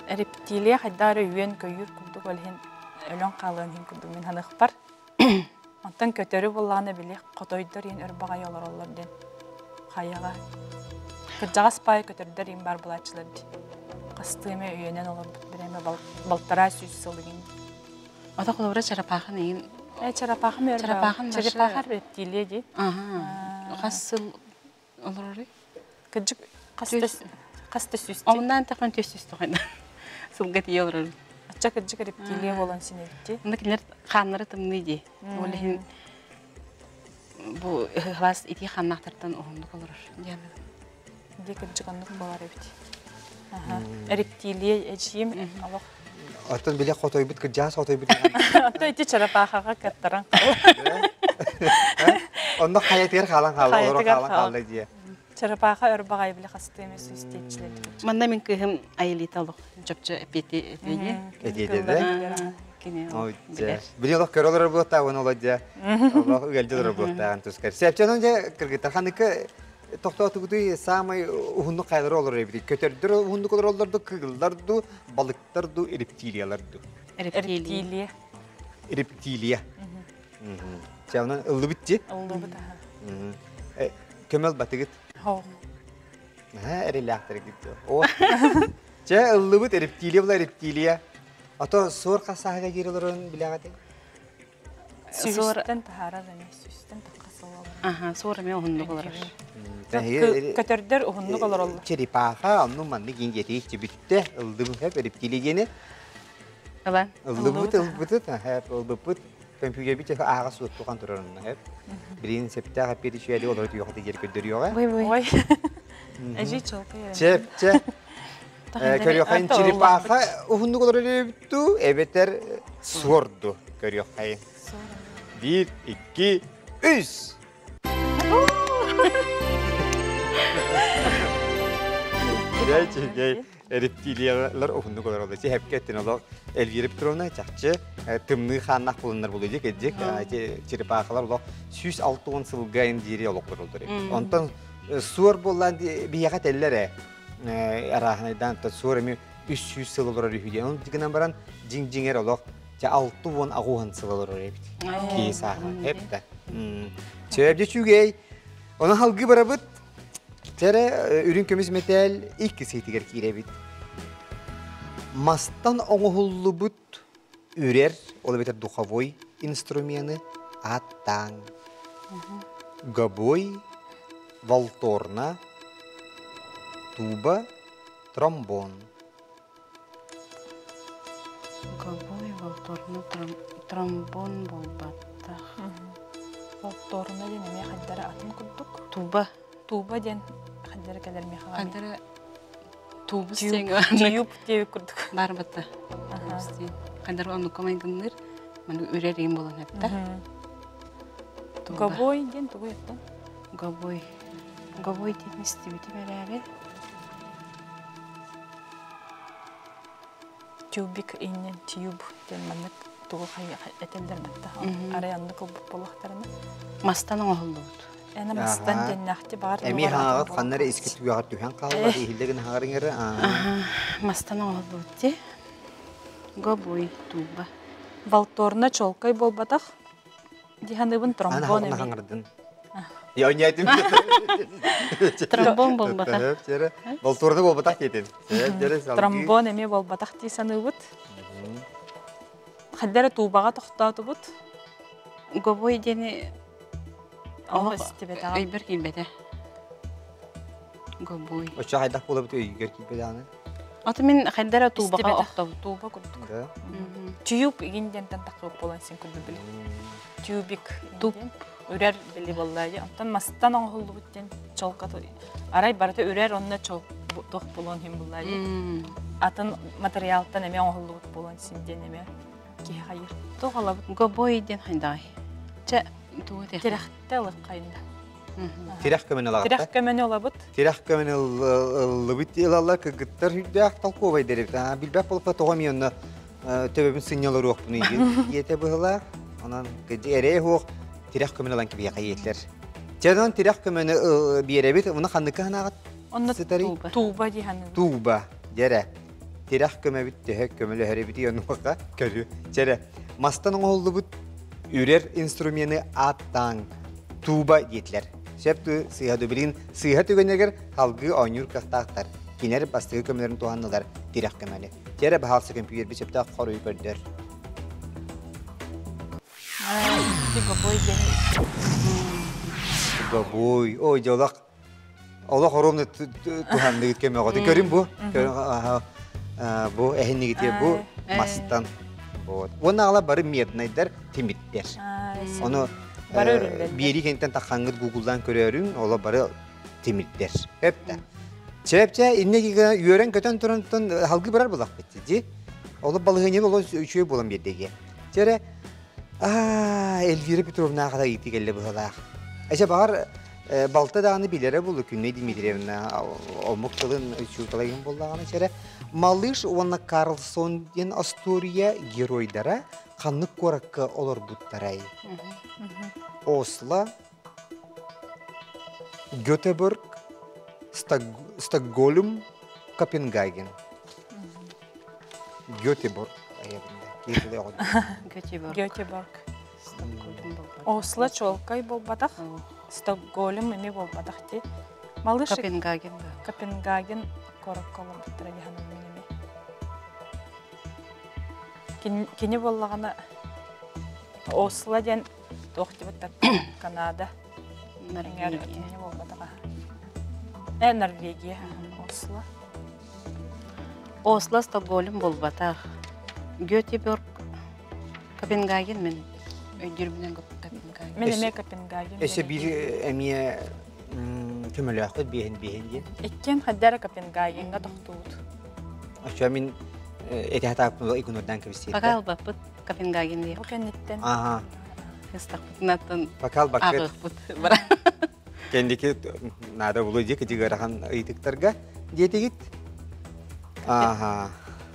Рептилия хайдах эрэ үөн-көйүүр курдук ол иһин өлөн хаалыан иһин курдук мин саныахпар. Онтон көтөрү буллаҕына били хотойдор иһин өр баҕайы олороллор диэн хайаҕа. Кырдьаҕас паай көтөрдөр иһин баар булааччылар дии. Хастыы эмэ үйэнэн олорбут бирээмэ балтараа сүүс сыл иһин. Ото холобура чарапаахан иһин Э, чарапаахан Чарапаахан Чарапаахан рептилия дии. Аха. Хас сыл олорорый? Кыдьык хаста сүүстэ? Оннан тахан түс сүүс тохан. Сылга тиийэ олорор. Ачча кыдьык рептилия болан синетти. Онно кинилэр хааннара тымныы дии. Ол иһин бу ыһыһылаас итии хааннаахтартан уһуннук олорор диэн. Дии кыдьык оннук буолар эбит. Рептилия эдьиим олох. Оттон били хотойбут кырдьаас хотойбут. Оттон ити чарапаахаҕа каттаран Онно хайатыгар хаалан хаалла, олоро хаалан хаалла дии. Чарапааха өр баҕайы били хастыы эмэ сүүстиэччилэр. Манна мин кыыһым Айылита олох чопчу эпиэти этиэди. Этиэди да? Кини билэр. Били олох көрө олорор буолуохтаах, олох дьэ. Олох ыалдьа олорор буолуохтааҕын тускар. Сепчанон дьэ кыргыттар ханыкы тохтоотугутуй саамай уһуннук хайалары олорор эбит. Көтөрдөр уһуннук олороллор ду, кыыллар ду, балыктар ду, рептилиялар ду. Рептилия. Рептилия. Чэ, онон ыллыбыт дии. Ыллыбыт аха. Көмөл батыгыт. Хоо. Наһаа эрэлээхтэргит. О. Чэ, ыллыбыт рептилия була рептилия. Ато суор хасааһыга киир олорон билэҕитий? Сүүстэн таһаарар эмиэ, сүүстэн тахха сыл Аха, суор эмиэ уһуннук олорор. Көтөрдөр уһуннук олороллор. Черепаха, онну маннык иин диэтии бүттэ, ылдыбыт хэп рептилия диэни. Ылан. Ыллыбыт, ылбытыт, хэп ылбыппыт. Көмпүүтэрбит ааҕа суоттухан турар онно хэп. Билигин септаах эппиэти үчүгэйдик олоро түһүөххэ диэри көрдөрүөҕэ. Ой. Эжи чолкуй. Чеп, чэ. Көрүөххайын черепаха уһуннук олорор эбитту, эбэтэр суорду көрүөххайын. Биир, икки, үс. Дьэ, үчүгэй. Рептилиялар уһуннук олороллор. Сиһэпкэ эттин олох Эльвира Петровна чахчы тымныы хааннаах булуннар булуй кэддик. Ити черепахалар олох 160 сылга диэри олох олороллор. Онтон суор буоллаан биһиэхэ этэллэр ээ арааһынайдаан суор эми 300 сыл олорор үһү диэн. Ол гынан баран дьиҥ-дьиҥэр олох чэ 60 сыл олорор эбит. Киһи сааһа эптэ. Чэбдэ үчүгэй. Оны халгы барабыт. Тэрэ үрүҥ көмүс мэтээл икки сыйтыгар киирэбит. Мастан оҥоһуллубут үрэр, ол эбэтэр духовой инструмены ааттааҥ. Гобой, валторна, туба, тромбон. Гобой, валторна, тромбон буолбаттах. Валторна диэн эмиэ хайдара атын курдук. Туба. Туба диэн хайдара кэлэр миэхэ. Хайдара тубус диэн Тюб диэбит курдук. Бар батта. Тубус диэн. Хайдара оннукка майгынныыр. Маны үрэр иин буолан эттэ. Гобой диэн тугу эттэн? Гобой. Гобой диэн истибитим эрээри. Тюбик иннен тюб диэн маннык тугу этэллэр батта. Арай оннук ылбыт буолуохтарына. Мастан оҥоһуллубут. Эна мастан диэннэхти баар. Эми хааҕыт ханна эрэ иски түгэҕэр түһэн хаалла иһиллэ гына хаҕарыҥ эрэ. Мастан оҥоһуллубут ти. Гобой туба. Валторна чолкай буолбатах. Диханыбын тромбон эми. Хаҥырдын. Я не этим. Тромбон буолбатах. Валторна буолбатах диэтин. Тромбон эми буолбатах дии саныыбыт. Хаддара туубаҕа тохтоотубут. Гобой диэни олох истибэтэҕим. Өйбөр киирбэтэ. Гобой. Оччо хайдах буолабыт өйгөр киирбэтэҕинэ? Аты мин хайдара туубаҕа охтобут. Тууба курдук. Тюб игин диэнтэн таххыбыт буолан син курдук били. Тюбик Туп. Үрэр били буолла Онтон мастан оҥоһуллубут диэн чолка арай барыта үрэр онно чол туох буолуон иһин булла Атын материалтан эмиэ оҥоһуллубут буолуон син диэн эмиэ киһи хайыр. Туох алабыт гобой диэн хайдаай. Чэ тугу этиэх. Тирэхтэ ылык хайында. Тирэх көмөнү ылаҕыт. Тирэх көмөнү ылабыт. Тирэх көмөнү ыллыбыт ылаллар кыргыттар үрдээх толковай дэрибит. Билбэт болупа тоҕо эмиэ онно төбөбүн сынньаларуохпун диэтэ быһылаах. Онон эрээ суох тирэх көмөнү ылан кибиэхэ иэтлэр. Чэ онон тирэх көмөнү биэрэбит. Уна ханныка ханаҕыт? Онно туба дии ханыыбыт. Туба дьэрэ. Тирэх көмөбүт төһө көмөлөһөрөбүт онуоха көрү. Чэрэ. Мастан оҥоһуллубут үрэр инструмены ааттааҥ туба диэтилэр. Сөп сыыһа билигин сыыһа түгэнигэр халгыы оонньуур кыахтаахтар. Кинилэр бастакы көмөлөрүн туһаннылар тирэх көмөнү. Тиэрэ баһаалса көмпүүтэрбит сөптөөх хоруйу көрдөр. Бабуй, ой, дьолох олох оромны туһанныгыт көмөҕөтү көрүн бу. Бу эһиннигите бу мастан. Вот. Уонна ала бары меднайдар тимиттер. Ону биэри кентен таххаңгыт гуглдан көрөрүң, ола бары тимирдер. Өптө. Чэпчэ инне үөрэн көтөн турантан халгы барар булах битти ди. Олу балыһыны оло үчүгэй болан бердеге. Тере Эльвира Петровна хата ити келле быһалаах. Эче багар балта дааны билере булу Күнней Дмитриевна омук тылын учууталагын боллаганы чере Малыш уонна Карлсон диэн остуоруйа геройдара ханнык куоракка олорбуттарай? Осло, Гетеборг, Стокгольм, Копенгаген. Гетеборг. Гетеборг. Гетеборг. Осло чуолкай буолбатах, Стокгольм эмиэ буолбатах дии. Малыш Копенгаген. Копенгаген куоракка олорбуттара дии саныыбын эмиэ. Кини буоллаҕына Осло диэн туох диэбиттэр Канада. Норвегия. Кини буолбатаҕа. Э, Норвегия. Осло. Осло Стокгольм буолбатах. Гетеборг Копенгаген мен өйдүүрбүнэн Копенгаген. Мен эмиэ Копенгаген. Өссө биир эмиэ көмөлөөхпүт биэһин биэһин диэн. Иккиэн хайдара Копенгагеҥҥа тохтуут. Оччо мин этэ игнордан кэбисиэтэ. Пока албаппыт Копенгаген диэх. Бу кэнниттэн. Ага. Ыстахпытынаттан Пока албаккыт. ааҕыахпыт бара. Кэнники наада булу дии кытыгырахан ыйытыктарга диэтигит. Ага.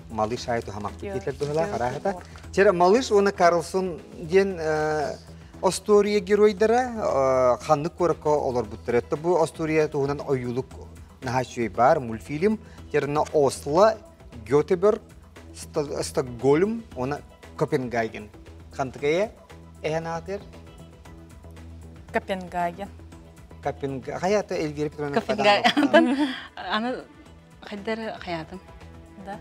Малыш ай тухамахтык диэтилер быһыла хараахата. Чера Малыш уонна Карлсон диэн остуоруйа геройдара ханнык куоракка олорбуттар. Это бу остуоруйа туһунан ойуулук наһаа үчүгэй баар мультфильм. Терна Осло, Гетеборг, Стокгольм уонна Копенгаген. Хантыкая эһэн аатыр? Копенгаген. Копенгаген. Хаята Эльвира Петровна Копенгаген. Аны хайдары хаятым. Да.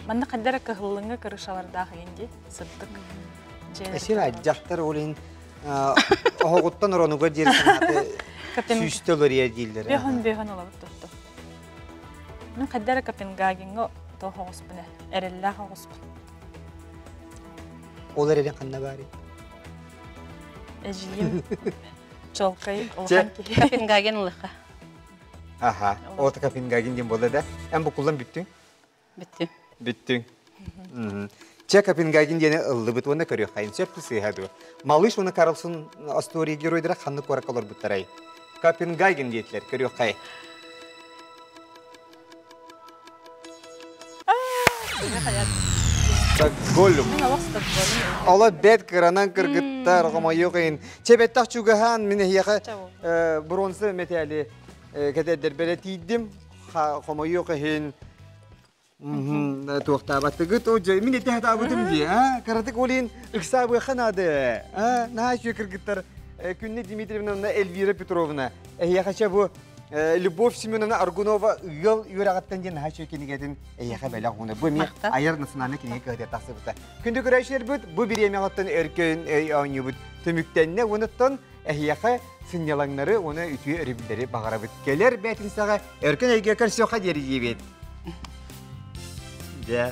Манна хайдара кыһыллыҥы крышалардаах инди сырдык. Эсир дьахтар олин оһоҕуттан оронуга диэри санааты сүүстэ олория дииллэр. Бөһөн бөһөн олабыт тутту. Мин хайдара Копенгагеҥҥа туох оҕуспун эрэллээх оҕуспун. Ол эрэлин ханна баарый? Эдьиийим чолкай улахан киһи. Копенгаген ылыха. Аха, ол Копенгаген диэн буолла да. Эн букуллан бүттүҥ? Бүттүм. Бүттүҥ. Чэ, Копенгаген диэни ыллыбыт уонна көрүөххэйин сөп сыыһа дуо? Малыш уонна Карлсон остуоруйа геройдара ханнык куоракка олорбуттарай? Копенгаген диэтилэр, көрүөххэй. Стокгольм. Ола бэт кыранан кыргыттар, хомойуох иһин. Чэбэттэх чугаһаан мин эһиэхэ бронза мэтээли кэтэрдэрбэрэ тиийдим. Хомойуох иһин туохтаабаттыгыт. Мин ити хатаабытым дии, а? Кыратык олин ыксаабыаха наада. А? Наһаа үчүгэй кыргыттар Күннэ Дмитриевна Эльвира Петровна. Эһиэхэ бу Любовь Семеновна Аргунова ыал үөрэҕиттэн диэн наһаа үчүгэй кинигэтин эйиэхэ бэлэх уунар. Бу эмиэ айар национальнай кинигэ кыһатыгар тахсыбыта. Күндү көрөөччүлэрбит, бу бириэмэҕиттэн өркөн өй оонньуубут түмүктэннэ. Уонуттан эһиэхэ сынньалаҥнары уонна үтүө өрөбүллэри баҕарабыт. Кэлэр бээтинсэҕэ өркөн өйгө көрсүөххэ диэри диэбит. Дьэ.